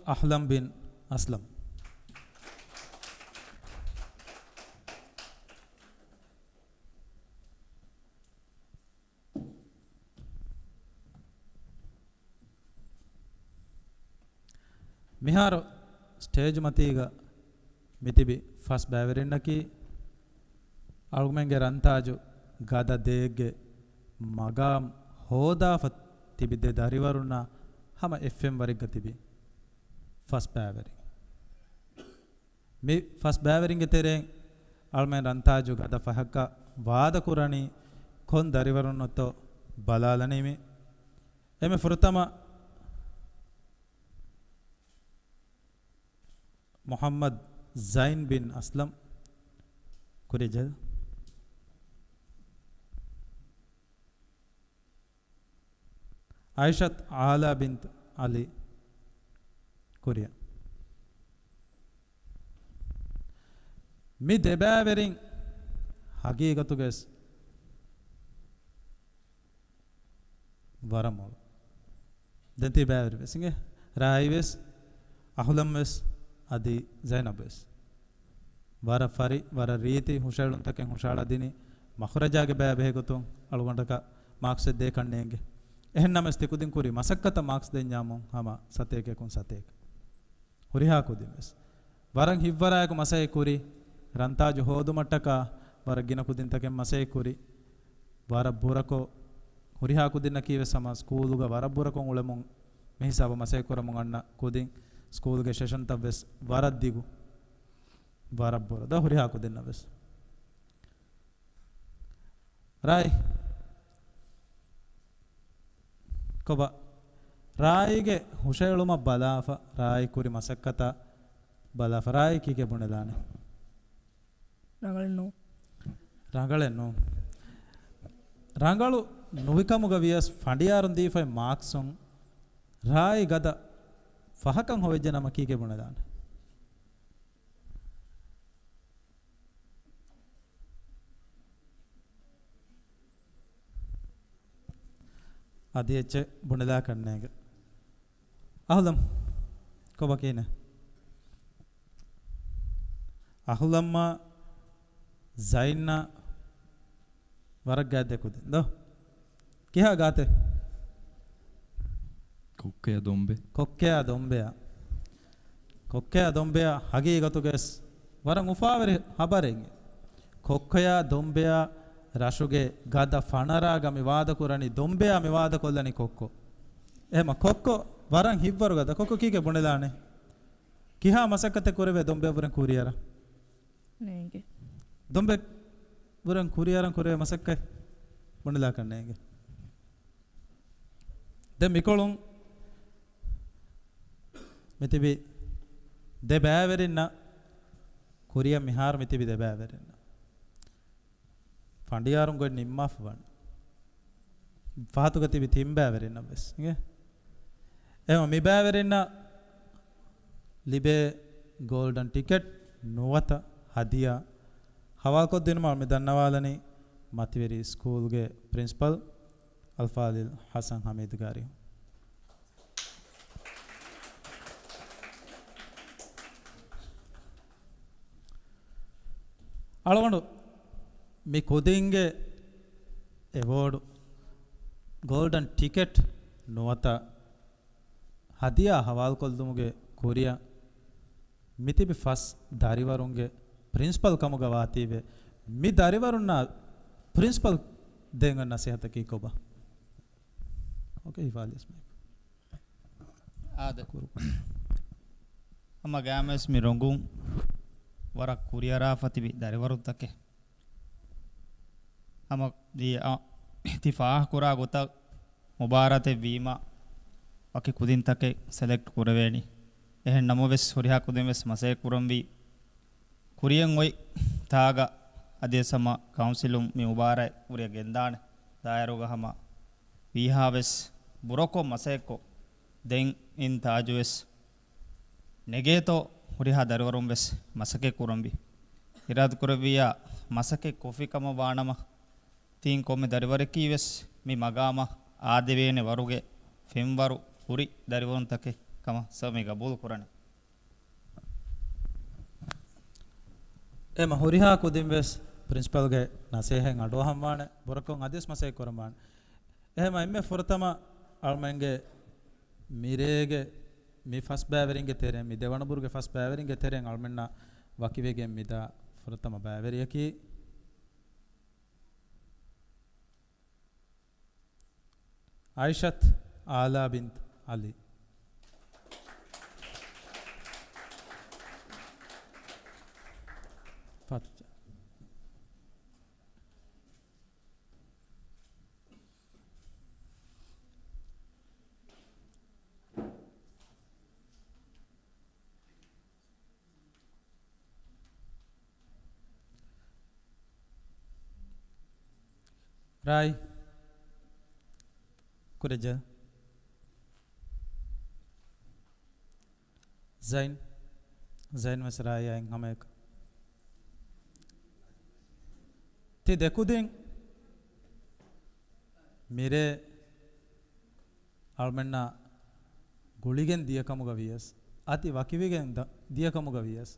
އަޙްލަމް ބިން އަސްލަމް. މިހާރު ސްޓޭޖް މަތީގަ މިތިބި ފަސް ބައިވެރިންނަކީ، އަޅުގަނޑުމެންގެ ރަންތާޖު ގަދަ ދޭއްގެ މަގާމް ހޯދާފަ ތިބި ދެ ދަރިވަރުންނާ ހަމަ އެއްފެން ވަރެއްގަ ތިބި ފަސް ބައިވެރިން. މި ފަސް ބައިވެރިންގެ ތެރެއިން އަޅުމެން ރަންތާޖު ގަދަ ފަހަކަށް ވާދަކުރަނީ ކޮން ދަރިވަރުންނަށްތޯ ބަލާލަނީ މި. އެންމެ ފުރަތަމަ މުޙައްމަދު ޒައިން ބިން އަސްލަމް ކުރިޔަށް ޖެހޭ. ޢާއިޝަތު އާލާ ބިންތު ޢަލީ ކުރިޔަށް. މި ދެބައިވެރިން ހަގީގަތުގައި ވަރަށް މޮޅު. ދެން ތި ބައިވެރި ވެސް އިނގޭ. ރާއި ވެސް، އަހުލަމް ވެސް، އަދި ޒައިނަބް ވެސް. ވަރަށް ފަރި، ވަރަށް ރީތި ހުށައެޅުންތަކެއް ހުށައަޅާދިނީ. މަޚްރަޖާގެ ބައި ބެހޭ ގޮތުން އަޅުގަނޑަކަށް މާކްސް ދޭ ކަންނޭނގެ. އެހެން ނަމަވެސް ތި ކުދިން ކުރި މަސައްކަތަށް މާކްސް ދެންޏާމުން ހަމަ ސަތޭކައަކުން ސަތޭކަ. ހުރިހާ ކުދިން ވެސް ވަރަށް ހިތްވަރާއެކު މަސައްކަތް ކުރި، ރަންތާޖު ހޯދުމަށްޓަކާ ވަރަށް ގިނަ ކުދިންތަކެއް މަސައްކަތް ކުރި، ވަރަށް ބުރަކޮށް، ހުރިހާ ކުދިންނަކީ ވެސް ހަމަ ސްކޫލުގަ ވަރަށް ބުރަކޮށް އުޅެމުން މި ހިސާބަށް މަސައްކަތް ކުރަމުން އަންނަ ކުދިން، ސްކޫލްގެ ސެޝަންތައް ވެސް ވަރަށް ދިގު، ވަރަށް ބުރަ ދޯ ހުރިހާ ކުދިންނަށް ވެސް. ރާއި. ކޮބާ؟ ރާއީގެ ހުށައެޅުމަށް ބަލާފަ، ރާއީ ކުރި މަސައްކަތަށް ބަލާފަ، ރާއީ ކީކޭ ބުނެލާނެ؟ ރަނގަޅެއް ނޫން. ރަނގަޅެއް ނޫން. ރަނގަޅު ނުވިކަމުގަ ވިޔަސް ފަނޑިޔާރުން ދީފައި މާކްސުން ރާއީ ގަދަ ފަހަކަށް ހޮވެއްޖެ ނަމަ ކީކޭ ބުނެލާނެ؟ އަދި އެއްޗެއް ބުނެލާކަށް ނޭނގެ. އަހުލަމް. ކޮބާ ކިހިނެއް؟ އަހުލަމްއާ ޒައިންއާ ވަރަށް ގާތް ދެ ކުދިން ދޯ؟ ކިހާ ގާތެއް؟ ކޮއްކޮޔާ ދޮންބެ. ކޮއްކޮޔާ ދޮންބެއާ. ކޮއްކޮޔާ ދޮންބެއާ ހަގީގަތުގައި ވެސް ވަރަށް އުފާވެރި ހަބަރެއް. ކޮއްކޮޔާ ދޮންބެއާ ރަށުގެ ގަދަ ފަނަރާގަ މި ވާދަކުރަނީ ދޮންބެއާ މި ވާދަކޮށްލަނީ ކޮއްކޮ. އެހެމަ ކޮއްކޮ ވަރަށް ހިތްވަރު ގަދަ. ކޮއްކޮ ކީކޭ ބުނެލާނެ؟ ކިހާ މަސައްކަތެއް ކުރެވޭ ދޮންބެއަށްވުރެން ކުރިއަރަން؟ ނޭނގެ. ދޮންބެ ވުރެން ކުރިއަރަން ކުރެވޭ މަސައްކަތް ބުނެލާކަށް ނޭނގެ. ދެން މިކޮޅުން މިތިބި ދެ ބައިވެރިންނަށް ކުރިއަށް މިހާރު މިތިބި ދެ ބައިވެރިންނަށް. ފަނޑިޔާރުން ގޮތް ނިންމާފަ ވަން. ފަހަތުގަ ތިބި ތިން ބައިވެރިންނަށް ވެސް. އިނގޭ؟ އެހެން މި ބައިވެރިންނަށް ލިބޭ ގޯލްޑަން ޓިކެޓް ނުވަތަ ހަދިޔާ ހަވާލުކޮށްދިނުމަށް މި ދަންނަވާލަނީ މަތިވެރި ސްކޫލްގެ ޕްރިންސިޕަލް އަލްފާޟިލް ޙަސަން ޙަމީދު ގާރި. އަޅުގަނޑު މި ކުދިންގެ އެވޯޑު، ގޯލްޑަން ޓިކެޓް ނުވަތަ ހަދިޔާ ހަވާލުކޮށްލުމުގެ ކުރިއަށް މިތިބި ފަސް ދަރިވަރުންގެ ޕްރިންސިޕަލް ކަމުގަ ވާތީވެ، މި ދަރިވަރުންނާ ޕްރިންސިޕަލް ދޭން ނަސޭހަތަކީ ކޮބާ؟ އޯކޭ، ހިފާލިޔަސް މައިކު. އާދެ. ހަމަ ގާމެސް މި ރޮނގުން ވަރަށް ކުރިއަރާފަ ތިބި ދަރިވަރުންތަކެއް. ހަމަ ދިޔަ، އަ، ތި ފާހަގަކުރާ ގޮތަށް މުބާރާތެއް ވީމަ ވަކި ކުދިންތަކެއް ސެލެކްޓް ކުރެވޭނީ. އެހެން ނަމަވެސް ހުރިހާ ކުދިން ވެސް މަސައްކަތް ކުރަންވީ. ކުރިއަށް އޮތް ތާގަ އަދިވެސް ހަމަ ކައުންސިލުން މި މުބާރާތް ކުރިއަށް ގެންދާނެ. ދާއިރުގަ ހަމަ ވީހާވެސް ބުރަކޮށް މަސައްކަތްކޮށް، ދެން އިން ތާޖުވެސް ނެގޭތޯ ހުރިހާ ދަރިވަރުން ވެސް މަސައްކަތް ކުރަންވީ. އިރާދަކުރެއްވިއްޔާ މަސައްކަތް ކޮށްފި ކަމަށް ވާނަމަ، ތިން ކޮންމެ ދަރިވަރަކީ ވެސް މި މަގާމަށް އާދެވޭނެ ވަރުގެ ފެންވަރު ހުރި ދަރިވަރުންތަކެއް. ކަމަށް ސަމީ ގަބޫލު ކުރަނީ. އެމަ ހުރިހާ ކުދިން ވެސް ޕްރިންސިޕަލްގެ ނަސޭހަތް އަޑުއަހަންވާނެ. ބުރަކޮށް އަދިވެސް މަސައްކަތް ކުރަންވާނެ. އެހެމަ އެންމެ ފުރަތަމަ އަޅުމެންގެ މިރޭގެ މި ފަސް ބައިވެރިންގެ ތެރެއިން، މި ދެވަނަ ބުރުގެ ފަސް ބައިވެރިންގެ ތެރެއިން އަޅުމެންނާ ވަކިވެގެން މިދާ ފުރަތަމަ ބައިވެރިޔަކީ އާއިޝަތު އާލާ ބިންތު އަލީ. ފާތިހާ. ރާއި. ކުރެއްޖެ. ޒައިން. ޒައިން ވެސް ރާއިއާއިން ހަމައެކަނި. ތި ދެކުދިން މިރޭ އަޅުމެންނާ ގުޅިގެން ދިޔަކަމުގަ ވިޔަސް، އަދި ވަކިވެގެން ދަ-، ދިޔަކަމުގަ ވިޔަސް،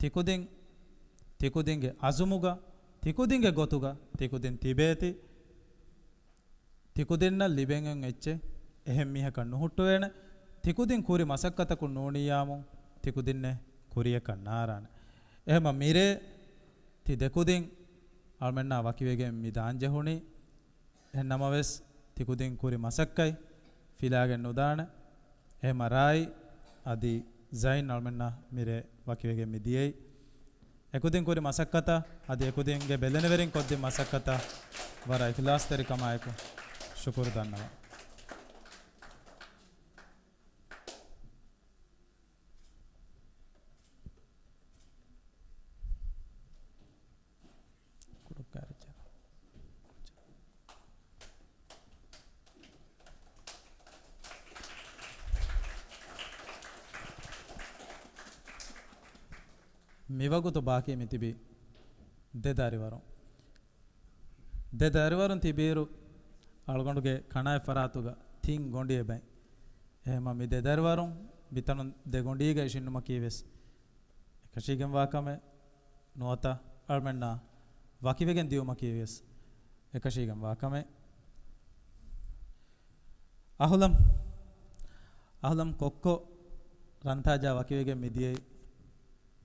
ތިކުދިން، ތިކުދިންގެ އަޒުމުގަ، ތިކުދިންގެ ގޮތުގަ، ތިކުދިން ތިބޭތި، ތިކުދިންނަށް ލިބެން އޮތް އެއްޗެއް އެހެން މީހަކަށް ނުހުއްޓުވޭނެ. ތިކުދިން ކުރި މަސައްކަތަކުން ނޫނިއްޔާމު، ތިކުދިންނެއް ކުރިޔަކަށް ނާރާނެ. އެހެމަ މިރޭ، ތި ދެކުދިން އަޅުމެންނާ ވަކިވެގެން މި ދާން ޖެހުނީ. އެހެން ނަމަވެސް، ތިކުދިން ކުރި މަސައްކަތް ފިލާގެން ނުދާނެ. އެހެމަ ރާއި އަދި ޒައިން އަޅުމެންނާ މިރޭ ވަކިވެގެން މި ދިޔައީ. އެކުދިން ކުރި މަސައްކަތަށް އަދި އެކުދިންގެ ބެލެނިވެރިން ކޮށްދިން މަސައްކަތަށް ވަރަށް އިޚްލާޞްތެރިކަމާއެކު ޝުކުރު ދަންނަވަން. މިވަގުތު ބާކީ މިތިބީ ދެ ދަރިވަރުން. ދެ ދަރިވަރުން ތިބިއިރު އަޅުގަނޑުގެ ކަނާތް ފަރާތުގަ ތިން ގޮނޑިއެއް ބައި. އެހެމަ މި ދެ ދަރިވަރުން މިތަނުން ދެ ގޮނޑީގައި ޝިންނުމަކީ ވެސް އެކަށީގެންވާ ކަމެއް ނުވަތަ އަޅުމެންނާ ވަކިވެގެން ދިޔުމަކީ ވެސް އެކަށީގެންވާ ކަމެއް. އަހުލަމް، އަހުލަމް ކޮއްކޮ ރަންތާޖާ ވަކިވެގެން މިދިޔައީ.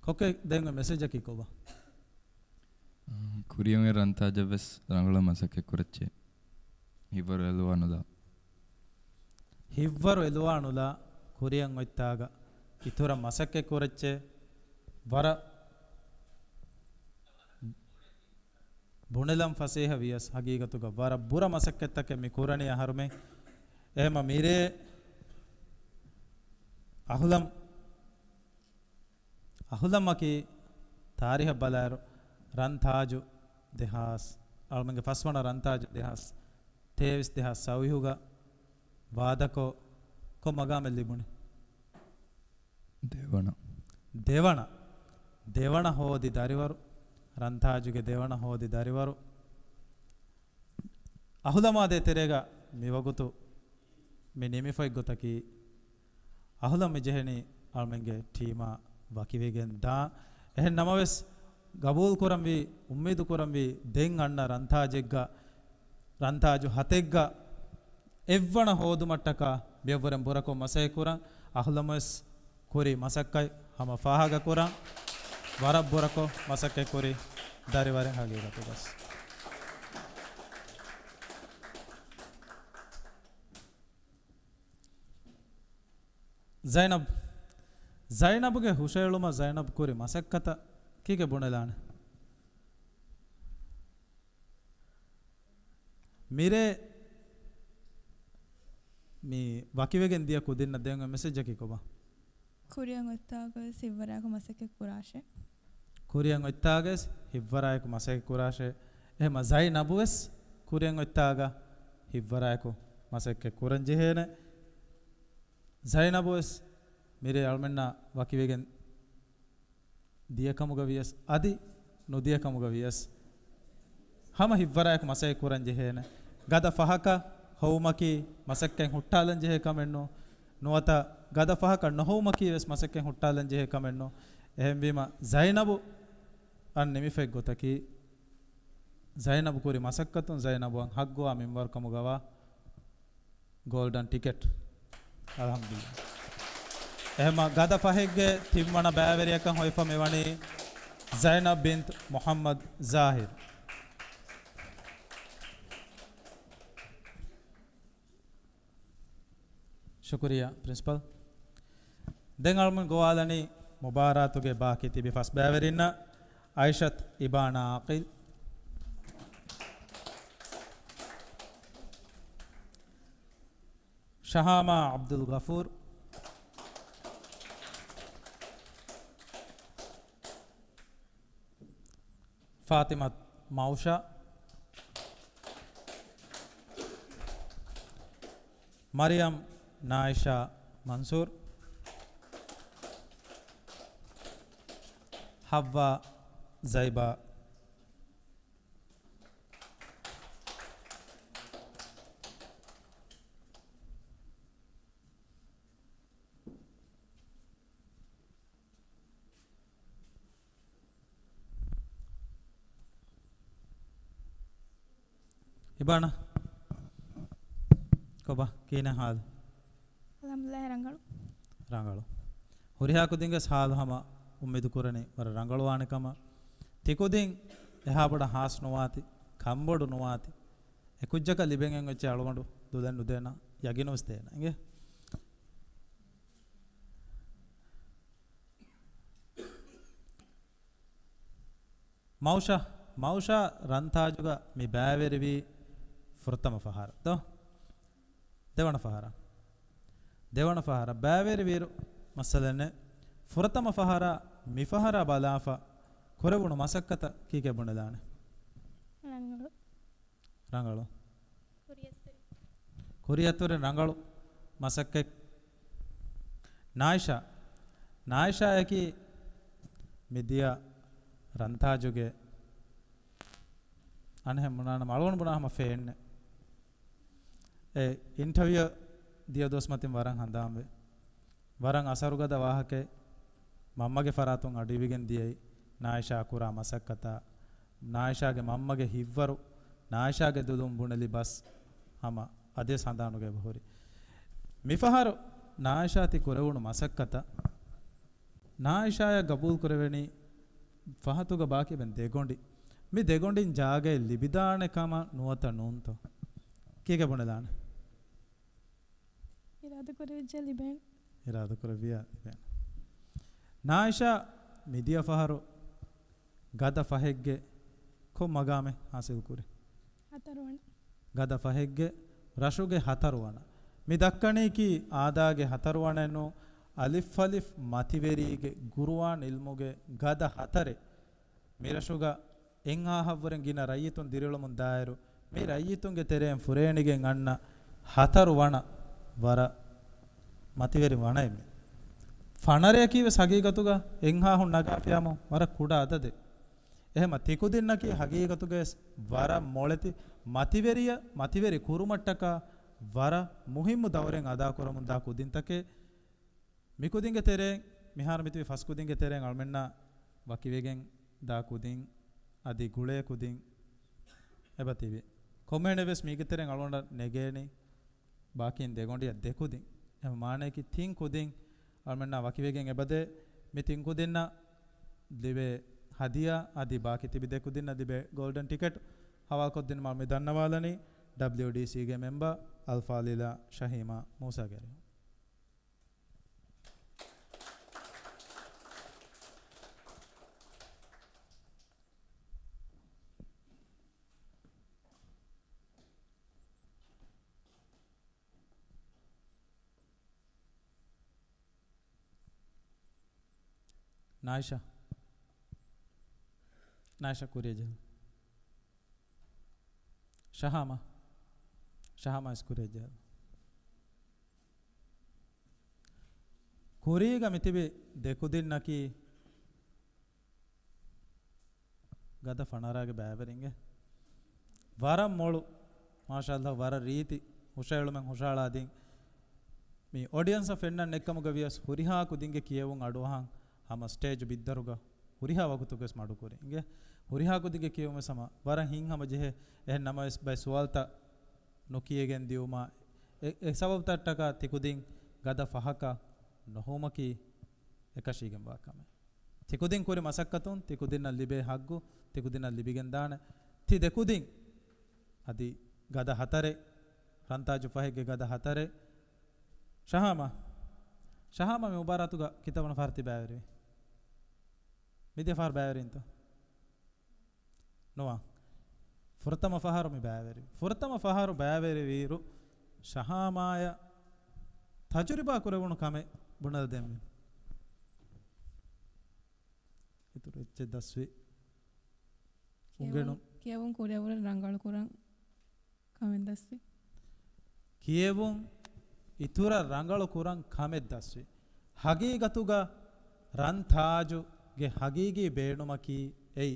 ކޮއްކޮ ދޭން އޮތް މެސެޖަކީ ކޮބާ؟ ކުރިއަށް އޮތް ރަންތާޖަށް ވެސް ރަނގަޅަށް މަސައްކަތް ކުރައްޗޭ. ހިތްވަރު އެލުވާނުލާ. ހިތްވަރު އެލުވާނުލާ ކުރިއަށް އޮތްތާގަ އިތުރަށް މަސައްކަތް ކުރައްޗޭ. ވަރަށް ބުނެލަން ފަސޭހަ ވިޔަސް ހަގީގަތުގަ ވަރަށް ބުރަ މަސައްކަތްތަކެއް މި ކުރަނީ އަހަރުމެން. އެހެމަ މިރޭ އަހުލަމް، އަހުލަމްއަކީ ތާރީހަށް ބަލާއިރު ރަން ތާޖު ދެހާސް، އަޅުމެންގެ ފަސްވަނަ ރަން ތާޖު ދެހާސް ތޭވީސް ދެހާސް ސައުވީހުގަ ވާދަކޮށް، ކޮން މަގާމެއް ލިބުނީ؟ ދެވަނަ. ދެވަނަ. ދެވަނަ ހޯދި ދަރިވަރު. ރަންތާޖުގެ ދެވަނަ ހޯދި ދަރިވަރު. އަހުލަމާ ދޭތެރޭގަ މިވަގުތު މި ނިމިފައި ގޮތަކީ، އަހުލަމް މި ޖެހެނީ އަޅުމެންގެ ޓީމާ ވަކިވެގެން ދާ. އެހެން ނަމަވެސް، ގަބޫލު ކުރަންވީ، އުއްމީދު ކުރަންވީ، ދެން އަންނަ ރަންތާޖެއްގަ، ރަންތާޖު ހަތެއްގަ އެއްވަނަ ހޯދުމަށްޓަކާ މިއަށްވުރެން ބުރަކޮށް މަސައްކަތް ކުރަން. އަހުލަމްވެސް ކުރި މަސައްކަތް ހަމަ ފާހަގަ ކުރަން. ވަރަށް ބުރަކޮށް މަސައްކަތް ކުރި ދަރިވަރެއް ހަގީގަތުގަސް. ޒައިނަބް، ޒައިނަބުގެ ހުށައެޅުމަށް ޒައިނަބް ކުރި މަސައްކަތަށް ކީކޭ ބުނެލާނެ؟ މިރޭ މި ވަކިވެގެން ދިޔަ ކުދިންނަށް ދޭން އޮތް މެސެޖަކީ ކޮބާ؟ ކުރިއަށް އޮތްތާގަވެސް ހިތްވަރާއެކު މަސައްކަތް ކުރާށޭ. ކުރިއަށް އޮތްތާގަވެސް ހިތްވަރާއެކު މަސައްކަތް ކުރާށޭ. އެހެމަ ޒައިނަބުވެސް ކުރިއަށް އޮތްތާގަ ހިތްވަރާއެކު މަސައްކަތް ކުރަން ޖެހޭނެ. ޒައިނަބުވެސް މިރޭ އަޅުމެންނާ ވަކިވެގެން ދިޔަކަމުގަ ވިޔަސް، އަދި ނުދިޔަކަމުގަ ވިޔަސް، ހަމަ ހިތްވަރާއެކު މަސައްކަތް ކުރަން ޖެހޭނެ. ގަދަ ފަހަކަށް ހޮވުމަކީ މަސައްކަތް ހުއްޓާލަން ޖެހޭ ކަމެއް ނޫން. ނުވަތަ ގަދަ ފަހަކަށް ނުހޮވުމަކީ ވެސް މަސައްކަތް ހުއްޓާލަން ޖެހޭ ކަމެއް ނޫން. އެހެންވީމަ، ޒައިނަބު އަށް ނިމިފައި ގޮތަކީ، ޒައިނަބު ކުރި މަސައްކަތުން ޒައިނަބުއަށް ހައްގުވާ މިންވަރު ކަމުގަވާ ގޯލްޑަން ޓިކެޓް. އަލްޙަމްދުލިއްލާ. އެހެމަ ގަދަ ފަހެއްގެ ތިންވަނަ ބައިވެރިޔަކަށް ހޮވިފަ މިވަނީ ޒައިނަބް ބިންތު މުޙައްމަދު ޒާހިރު. ޝުކުރިއްޔާ، ޕްރިންސިޕަލް. ދެން އަޅުމެން ގޮވާލަނީ މުބާރާތުގެ ބާކީ ތިބި ފަސް ބައިވެރިންނަށް، އައިޝަތު އިބާނާ އާޤިލް، ޝަހާމާ ޢަބްދުލް ޣަފޫރު، ފާތިމަތު މައުޝާ، މަރިޔަމް ނާއިޝާ މަންސޫރު، ޙައްވާ ޒައިބާ. އިބާނާ، ކޮބާ ކިހިނެއް ހާލު؟ އަލްޙަމްދުލިއްލާހި، ރަނގަޅު. ރަނގަޅު. ހުރިހާ ކުދިންގެ ހާލު ހަމަ އުއްމީދު ކުރަނީ ވަރަށް ރަނގަޅުވާނެ ކަމަށް. ތިކުދިން އެހާ ބޮޑަށް ހާސް ނުވާތި، ކަންބޮޑު ނުވާތި. އެ ކުއްޖަކަށް ލިބެން އެއްޗެއް އަޅުގަނޑު ދުލެއް ނުދޭނަ، ޔަގީނުވެސް ދޭނަ. އިނގޭ؟ މައުޝާ، މައުޝާ ރަންތާޖުގަ މި ބައިވެރިވީ ފުރަތަމަ ފަހަރަށް ދޯ؟ ދެވަނަ ފަހަރަށް. ދެވަނަ ފަހަރަށް ބައިވެރިވިއިރު މައްސަލައެއް ނެތް. ފުރަތަމަ ފަހަރާ މި ފަހަރާ ބަލާފަ ކުރެވުނު މަސައްކަތަށް ކީކޭ ބުނެލާނެ؟ ރަނގަޅު. ރަނގަޅު. ކުރިއަތުރި. ކުރިއަތުރި ރަނގަޅު މަސައްކަތް. ނާއިޝާ. ނާއިޝާއަކީ މިދިޔަ ރަންތާޖުގެ އަނެއްހެން ބުނާނަމަ އަޅުގަނޑު ބުނާ ހަމަ ފޭންނެއް. އެ އިންޓަވިއު ދިޔަ ދުވަސް މަތިން ވަރަށް ހަނދާންވެ. ވަރަށް އަސަރުގަދަ ވާހަކައެއް. މަންމަގެ ފަރާތުން އަޑުއިވިގެން ދިޔައީ ނާއިޝާ ކުރާ މަސައްކަތާ، ނާއިޝާގެ މަންމަގެ ހިތްވަރު، ނާއިޝާގެ ދުލުން ބުނެލި ބަސް ހަމަ އަދިވެސް ހަނދާނުގައި އެބަހުރި. މިފަހަރު ނާއިޝާ ތި ކުރެވުނު މަސައްކަތަށް ނާއިޝާއަށް ގަބޫލު ކުރެވެނީ ފަހަތުގަ ބާކީ އެބަ ދެގޮނޑި. މި ދެގޮނޑިން ޖާގައެއް ލިބިދާނެ ކަމަށް ނުވަތަ ނޫންތޯ؟ ކީކޭ ބުނެލާނެ؟ އިރާދަ ކުރެވިއްޖެ ލިބޭނެ. އިރާދަ ކުރެއްވިޔާ ލިބޭނެ. ނާއިޝާ މިދިޔަ ފަހަރު ގަދަ ފަހެއްގެ ކޮން މަގާމެއް ހާސިލް ކުރި؟ ހަތަރުވަނަ. ގަދަ ފަހެއްގެ ރަށުގެ ހަތަރުވަނަ. މި ދައްކަނީކީ އާދާގެ ހަތަރުވަނައެއް ނޫން، އަލިފް އަލިފް މަތިވެރީގެ ގުރުއާން އިލްމުގެ ގަދަ ހަތަރެއް. މިރަށުގަ އެއްހާހަށްވުރެން ގިނަ ރައްޔިތުން ދިރިއުޅެމުން ދާއިރު، މި ރައްޔިތުންގެ ތެރެއިން ފުރޭނިގެން އަންނަ ހަތަރު ވަނަ ވަރަށް މަތިވެރި ވަނައެއްމެ. ފަނަރަޔަކީ ވެސް ހަގީގަތުގަ އެއްހާހުން ނަގާފިޔާމު ވަރަށް ކުޑަ އަދަދެއް. އެހެމަ ތިކުދިންނަކީ ހަގީގަތުގަވެސް ވަރަށް މޮޅެތި މަތިވެރިޔަ، މަތިވެރި ކުރުމަށްޓަކާ ވަރަށް މުހިއްމު ދައުރެއް އަދާކުރަމުންދާ ކުދިންތަކެއް. މިކުދިންގެ ތެރެއިން، މިހާރު މިތިބި ފަސް ކުދިންގެ ތެރެއިން އަޅުމެންނާ ވަކިވެގެން ދާ ކުދިން، އަދި ގުޅޭ ކުދިން އެބަ ތިބި. ކޮންމެހެނެއް ވެސް މީގެ ތެރެއިން އަޅުގަނޑަށް ނެގޭނީ ބާކީން ދެގޮނޑިއަށް ދެ ކުދިން. އެހެން މާނަޔަކީ ތިން ކުދިން އަޅުމެންނާ ވަކިވެގެން އެބަދޭ. މި ތިން ކުދިންނަށް ލިބޭ ހަދިޔާ އަދި ބާކީ ތިބި ދެ ކުދިންނަށް ލިބޭ ގޯލްޑަން ޓިކެޓް ހަވާލުކޮށްދިނުމަށް މި ދަންނަވާލަނީ ޑަބްލިއުޑީސީގެ މެމްބަރ އަލްފާޟިލާ ޝަހީމާ މޫސާގެ އަރިހުން. ނާއިޝާ. ނާއިޝާ ކުރިއަށް ޖަހާ. ޝަހާމާ. ޝަހާމާ ވެސް ކުރިއަށް ޖަހާ. ކުރީގަ މިތިބި ދެ ކުދިންނަކީ ގަދަ ފަނަރާގެ ބައިވެރިންގެ ވަރަށް މޮޅު، މާޝާﷲ، ވަރަށް ރީތި ހުށައެޅުމެއް ހުށައަޅާދިން. މި އޮޑިއަންސަށް ފެންނަން ނެއްކަމުގަ ވިޔަސް ހުރިހާ ކުދިންގެ ކިޔެވުން އަޑުއަހަން ހަމަ ސްޓޭޖް ބިއްދަރުގަ ހުރިހާ ވަގުތުގަވެސް މަޑުކުރި. އިނގޭ ހުރިހާ ކުދިންގެ ކިޔެވުމެއް ހަމަ ވަރަށް ހިތްހަމަޖެހޭ. އެހެން ނަމަވެސް ބައެއް ސުވާލުތައް ނުކިޔަގެން ދިޔުމާ އެ، އެ ސަބަބުތައްޓަކާ ތިކުދިން ގަދަ ފަހަކަށް ނުހުމަކީ އެކަށީގެންވާ ކަމެއް. ތިކުދިން ކުރި މަސައްކަތުން ތިކުދިންނަށް ލިބޭ ހައްގު ތިކުދިންނަށް ލިބިގެންދާނެ. ތި ދެކުދިން އަދި ގަދަ ހަތަރެއް، ރަންތާޖު ފަހެއްގެ ގަދަ ހަތަރެއް. ޝަހާމާ، ޝަހާމާ މި މުބާރާތުގަ ކިތައް ވަނަ ފަހަރު ތި ބައިވެރިވީ؟ މިދިޔަ ފަހަރު ބައިވެރިވިންތޯ؟ ނުވާ. ފުރަތަމަ ފަހަރު މި ބައިވެރިވި. ފުރަތަމަ ފަހަރު ބައިވެރިވިއިރު ޝަހާމާޔަށް ތަޖުރިބާ ކުރެވުނު ކަމެއް ބުނެލަދޭން މި. އިތުރު އެއްޗެއް ދަސްވި. ކިޔެވުން، އުނގެނު. ކިޔެވުން ކުރިއަށްވުރެ ރަނގަޅު ކުރަން ކަމެއް ދަސްވި. ކިޔެވުން އިތުރަށް ރަނގަޅު ކުރަން ކަމެއް ދަސްވި. ހަގީގަތުގަ ރަން ތާޖުގެ ހަގީގީ ބޭނުމަކީ އެއީ،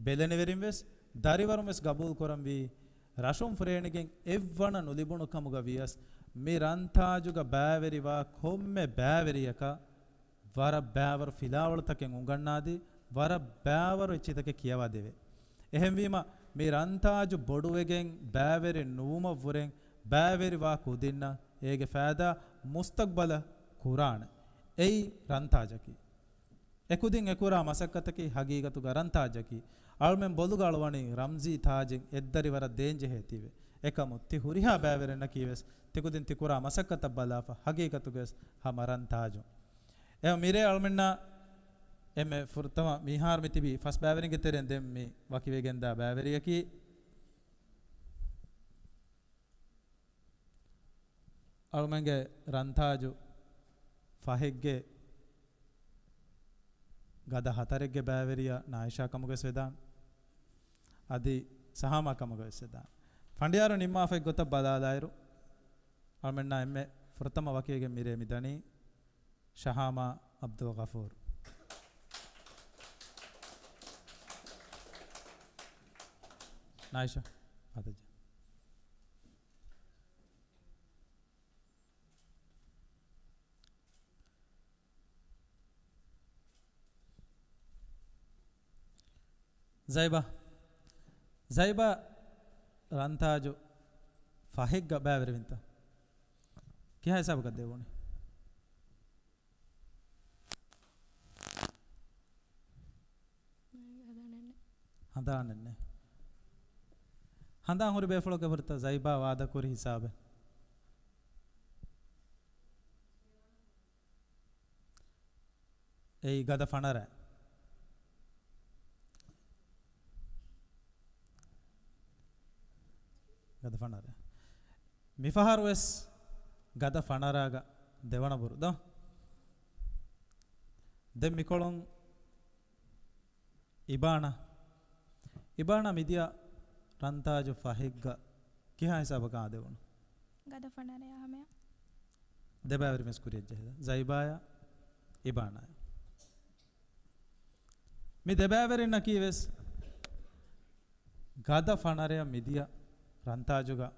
ބެލެނިވެރިން ވެސް ދަރިވަރުން ވެސް ގަބޫލު ކުރަންވީ، ރަށުން ފުރޭނިގެން އެއްވަނަ ނުލިބުނު ކަމުގަ ވިޔަސް، މި ރަން ތާޖުގަ ބައިވެރިވާ ކޮންމެ ބައިވެރިޔަކަށް ވަރަށް ބައިވަރު ފިލާވަޅުތަކެއް އުނގަންނާދީ، ވަރަށް ބައިވަރު އެއްޗިތަކެއް ކިޔަވާ ދެވޭ. އެހެންވީމަ، މި ރަންތާޖު ބޮޑުވެގެން ބައިވެރި ނުވުމަށްވުރެން ބައިވެރިވާ ކުދިންނަށް އޭގެ ފައިދާ މުސްތަގްބަލަށް ކުރާނެ. އެއީ ރަންތާޖަކީ. އެކުދިން އެކުރާ މަސައްކަތަކީ ހަގީގަތުގަ ރަންތާޖަކީ. އަޅުމެން ބޮލުގަ އަޅުވަނީ ރަމްޒީ ތާޖެއް އެއްދަރިވަރަށް ދޭންޖެހޭތީވެ. އެކަމު ތި ހުރިހާ ބައިވެރިންނަކީވެސް ތިކުދިން ތިކުރާ މަސައްކަތަށް ބަލާފަ ހަގީގަތުގަވެސް ހަމަ ރަން ތާޖު. އެ މިރޭ އަޅުމެންނާ އެންމެ ފުރަތަމަ މިހާރު މި ތިބީ ފަސް ބައިވެރިންގެ ތެރެއިން ދެން މި ވަކިވެގެންދާ ބައިވެރިޔަކީ އަޅުމެންގެ ރަންތާޖު ފަހެއްގެ ގަދަ ހަތަރެއްގެ ބައިވެރިޔާ ނާއިޝާ ކަމުގަވެސް ވެދާނެ. އަދި ސަހާމާ ކަމުގަވެސް ވެދާނެ. ފަނޑިޔާރު ނިންމާފައި ގޮތަށް ބަލާލާއިރު، އަޅުމެންނާ އެންމެ ފުރަތަމަ ވަކިވެގެން މިރޭ މިދަނީ ޝަހާމާ އަބްދުލް ޣަފޫރު. ނާއިޝާ، އަދަޖެ. ޒައިބާ. ޒައިބާ ރަންތާޖު ފަހެއްގަ ބައިވެރިވިންތަ؟ ކިހާ ހިސާބަކަށް ދެވުނީ؟ ހަނދާނެއްނެއް. ހަނދާން ހުރި ބޭފުޅަކަށް ވުރެތަ ޒައިބާ ވާދަކުރި ހިސާބެއް؟ އެއީ ގަދަ ފަނަރަ. ގަދަ ފަނަރަ. މިފަހަރުވެސް ގަދަ ފަނަރާގަ ދެވަނަ ބުރު ދޯ. ދެން މިކޮޅުން އިބާނާ. އިބާނާ މިދިޔަ ރަންތާޖު ފަހެއްގަ ކިހާ ހިސާބަކާ ދެވުނު؟ ގަދަ ފަނަރަޔާ ހަމަޔަށް. ދެބައިވެރިން ވެސް ކުރިއަށް ޖެހިލަ. ޒައިބާޔާ އިބާނާޔާ. މި ދެބައިވެރިންނަކީ ވެސް ގަދަ ފަނަރަޔަށް މިދިޔަ ރަންތާޖުގަ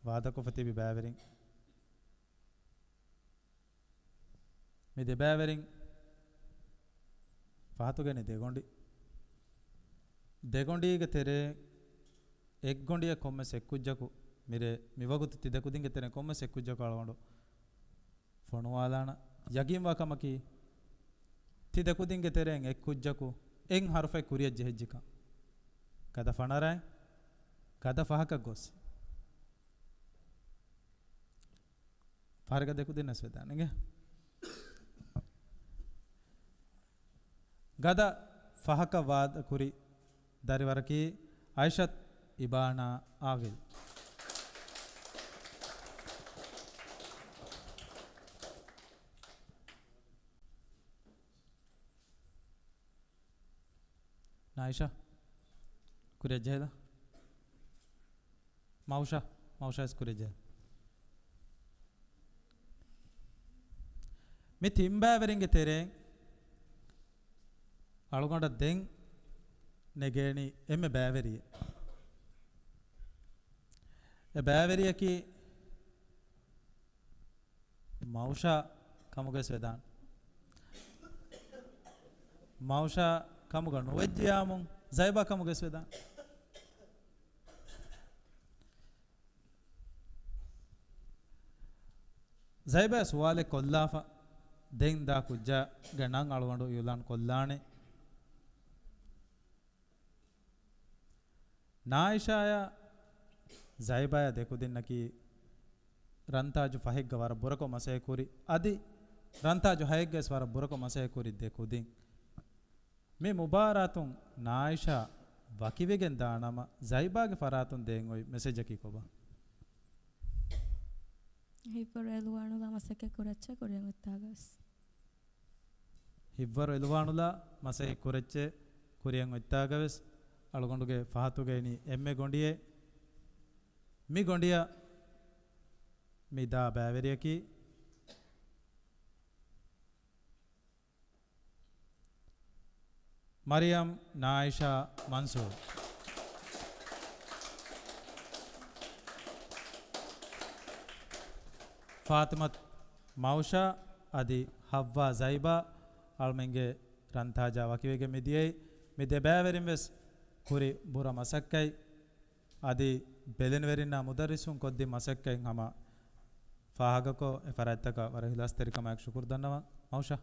ވާދަކޮށްފަ ތިބި ބައިވެރިން. މި ދެބައިވެރިން ފަހަތުގައި ދެގޮނޑި. ދެގޮނޑީގެ ތެރޭ އެއްގޮނޑިއަށް ކޮންމެސް އެއްކުއްޖަކު މިރޭ މިވަގުތު ތި ދެކުދިންގެ ތެރެއިން ކޮންމެސް އެއްކުއްޖަކު އަޅުގަނޑު ފޮނުވާލާނަ. ޔަގީންވާ ކަމަކީ، ތި ދެކުދިންގެ ތެރެއިން އެއްކުއްޖަކު އެއް ހަރުފައެއް ކުރިއަށް ޖެހިއްޖެކަން. ގަދަ ފަނަރައިން ގަދަ ފަހަކަށް ގޮސް. ފަހަރެއްގަ ދެކުދިންނަސް ވެދާނެގެ. ގަދަ ފަހަކަށް ވާދަކުރި ދަރިވަރަކީ އައިޝަތް އިބާނާ އާގިލް. ނާއިޝާ، ކުރިއަށް ޖެހިލަ. މައުޝާ، މައުޝާ ވެސް ކުރިއަށް ޖެހިލަ. މި ތިން ބައިވެރިންގެ ތެރެއިން އަޅުގަނޑަށް ދެން ނެގޭނީ އެންމެ ބައިވެރިއެއް. އެ ބައިވެރިޔަކީ މައުޝާ ކަމުގައި ވެދާނެ. މައުޝާ ކަމުގަ ނުވެއްޖިޔާމު، ޒައިބާ ކަމުގައި ވެދާނެ. ޒައިބާ ސުވާލެއް ކޮށްލާފަ، ދެން ދާ ކުއްޖާގެ ނަން އަޅުގަނޑު އިއުލާން ކޮށްލާނެ. ނާއިޝާޔާ ޒައިބާޔާ ދެކުދިންނަކީ ރަންތާޖު ފަހެއްގަ ވަރަށް ބުރަކޮށް މަސައްކަތް ކުރި، އަދި ރަންތާޖު ހައެއްގަވެސް ވަރަށް ބުރަކޮށް މަސައްކަތް ކުރި ދެ ކުދިން. މި މުބާރާތުން ނާއިޝާ ވަކިވެގެން ދާނަމަ، ޒައިބާގެ ފަރާތުން ދޭން އޮތް މެސެޖަކީ ކޮބާ؟ ހިތްވަރު އެލުވާނުލާ މަސައްކަތް ކުރައްޗޭ ކުރިއަށް އޮތްތާގަވެސް. ހިތްވަރު އެލުވާނުލާ މަސައްކަތް ކުރައްޗޭ ކުރިއަށް އޮތްތާގަވެސް. އަޅުގަނޑުގެ ފަހަތުގައި އިނީ އެންމެ ގޮނޑިއެއް. މި ގޮނޑިއަށް މި ދާ ބައިވެރިޔަކީ މަރިޔަމް ނާއިޝާ މަންސޫރު. ފާތިމަތު މައުޝާ އަދި ހައްވާ ޒައިބާ އަޅުމެންގެ ރަންތާޖާ ވަކިވެގެން މިދިޔައީ. މި ދެ ބައިވެރިން ވެސް ކުރި ބުރަ މަސައްކަތް އަދި ބެލެނިވެރިންނާ މުދައްރިސުން ކޮށްދިން މަސައްކަތް ހަމަ ފާހަގަކޮށް، އެ ފަރާތްތަކަށް ވަރަށް އިޚްލާޞްތެރިކަމާއެކު ޝުކުރު ދަންނަވަން. މައުޝާ.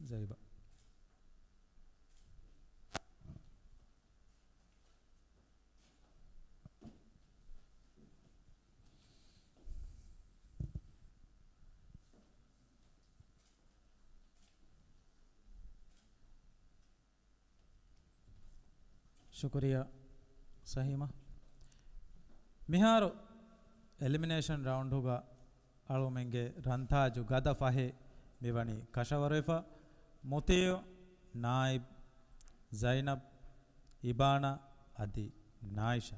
ޒައިބާ. ޝުކުރިއްޔާ ސަހީމާ. މިހާރު އެލިމިނޭޝަން ރައުންޑުގަ އަޅުމެންގެ ރަންތާޖު ގަދަ ފަހެއް މިވަނީ ކަށަވަރުވެފަ. މުތީޢު، ނާއިބް، ޒައިނަބް، އިބާނާ އަދި ނާއިޝާ.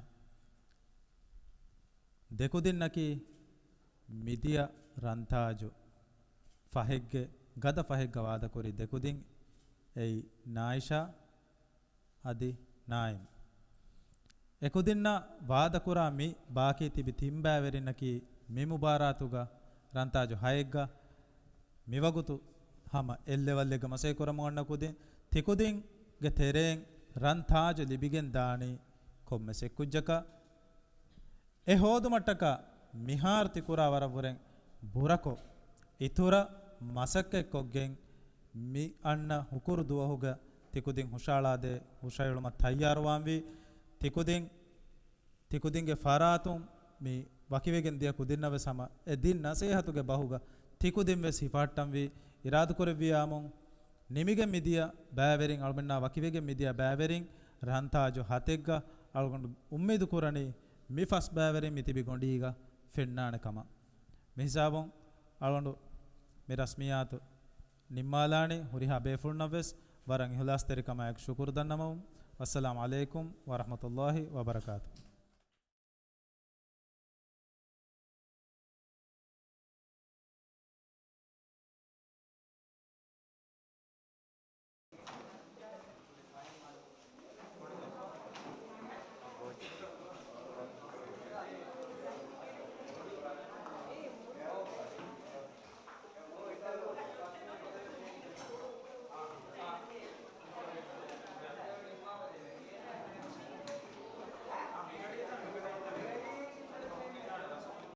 ދެކުދިންނަކީ މިދިޔަ ރަންތާޖު ފަހެއްގެ ގަދަ ފަހެއްގަ ވާދަކުރި ދެކުދިން، އެއީ ނާއިޝާ އަދި ނާއިމް. އެކުދިންނަށް ވާދަކުރާ މި ބާކީ ތިބި ތިން ބައިވެރިންނަކީ މި މުބާރާތުގަ ރަންތާޖު ހައެއްގަ މިވަގުތު ހަމަ އެއްލެވަލްއެއްގަ މަސައްކަތް ކުރަމުން އަންނަ ކުދިން، ތިކުދިންގެ ތެރެއިން ރަންތާޖު ލިބިގެން ދާނީ ކޮންމެސް އެއްކުއްޖަކަށް. އެ ހޯދުމަށްޓަކާ މިހާރު ތިކުރާ ވަރަށްވުރެން ބުރަކޮށް، އިތުރަށް މަސައްކަތްކޮށްގެން މި އަންނަ ހުކުރު ދުވަހުގަ ތިކުދިން ހުށައަޅާދޭ ހުށައެޅުމަށް ތައްޔާރުވާންވީ. ތިކުދިން، ތިކުދިންގެ ފަރާތުން މި ވަކިވެގެން ދިޔަ ކުދިންނަށް ވެސް ހަމަ އެ ދިން ނަސޭހަތުގެ ބަހުގަ ތިކުދިން ވެސް ހިފަހައްޓަންވީ. އިރާދަކުރެއްވިއްޔާމު ނިމިގެން މިދިޔަ ބައިވެރިން، އަޅުމެންނާ ވަކިވެގެން މިދިޔަ ބައިވެރިން ރަންތާޖު ހަތެއްގަ އަޅުގަނޑު އުއްމީދު ކުރަނީ މި ފަސް ބައިވެރިން މި ތިބި ގޮނޑީގަ ފެންނާނެ ކަމަށް. މި ހިސާބުން އަޅުގަނޑު މި ރަސްމިއްޔާތު ނިންމާލާނީ. ހުރިހާ ބޭފުޅުންނަށް ވެސް ވަރަށް އިޚްލާޞްތެރިކަމާއެކު ޝުކުރު ދަންނަވަމުން. ވައްސަލާމު ޢަލައިކުމް ވަރަޙްމަތުﷲި ވަބަރަކާތުހު.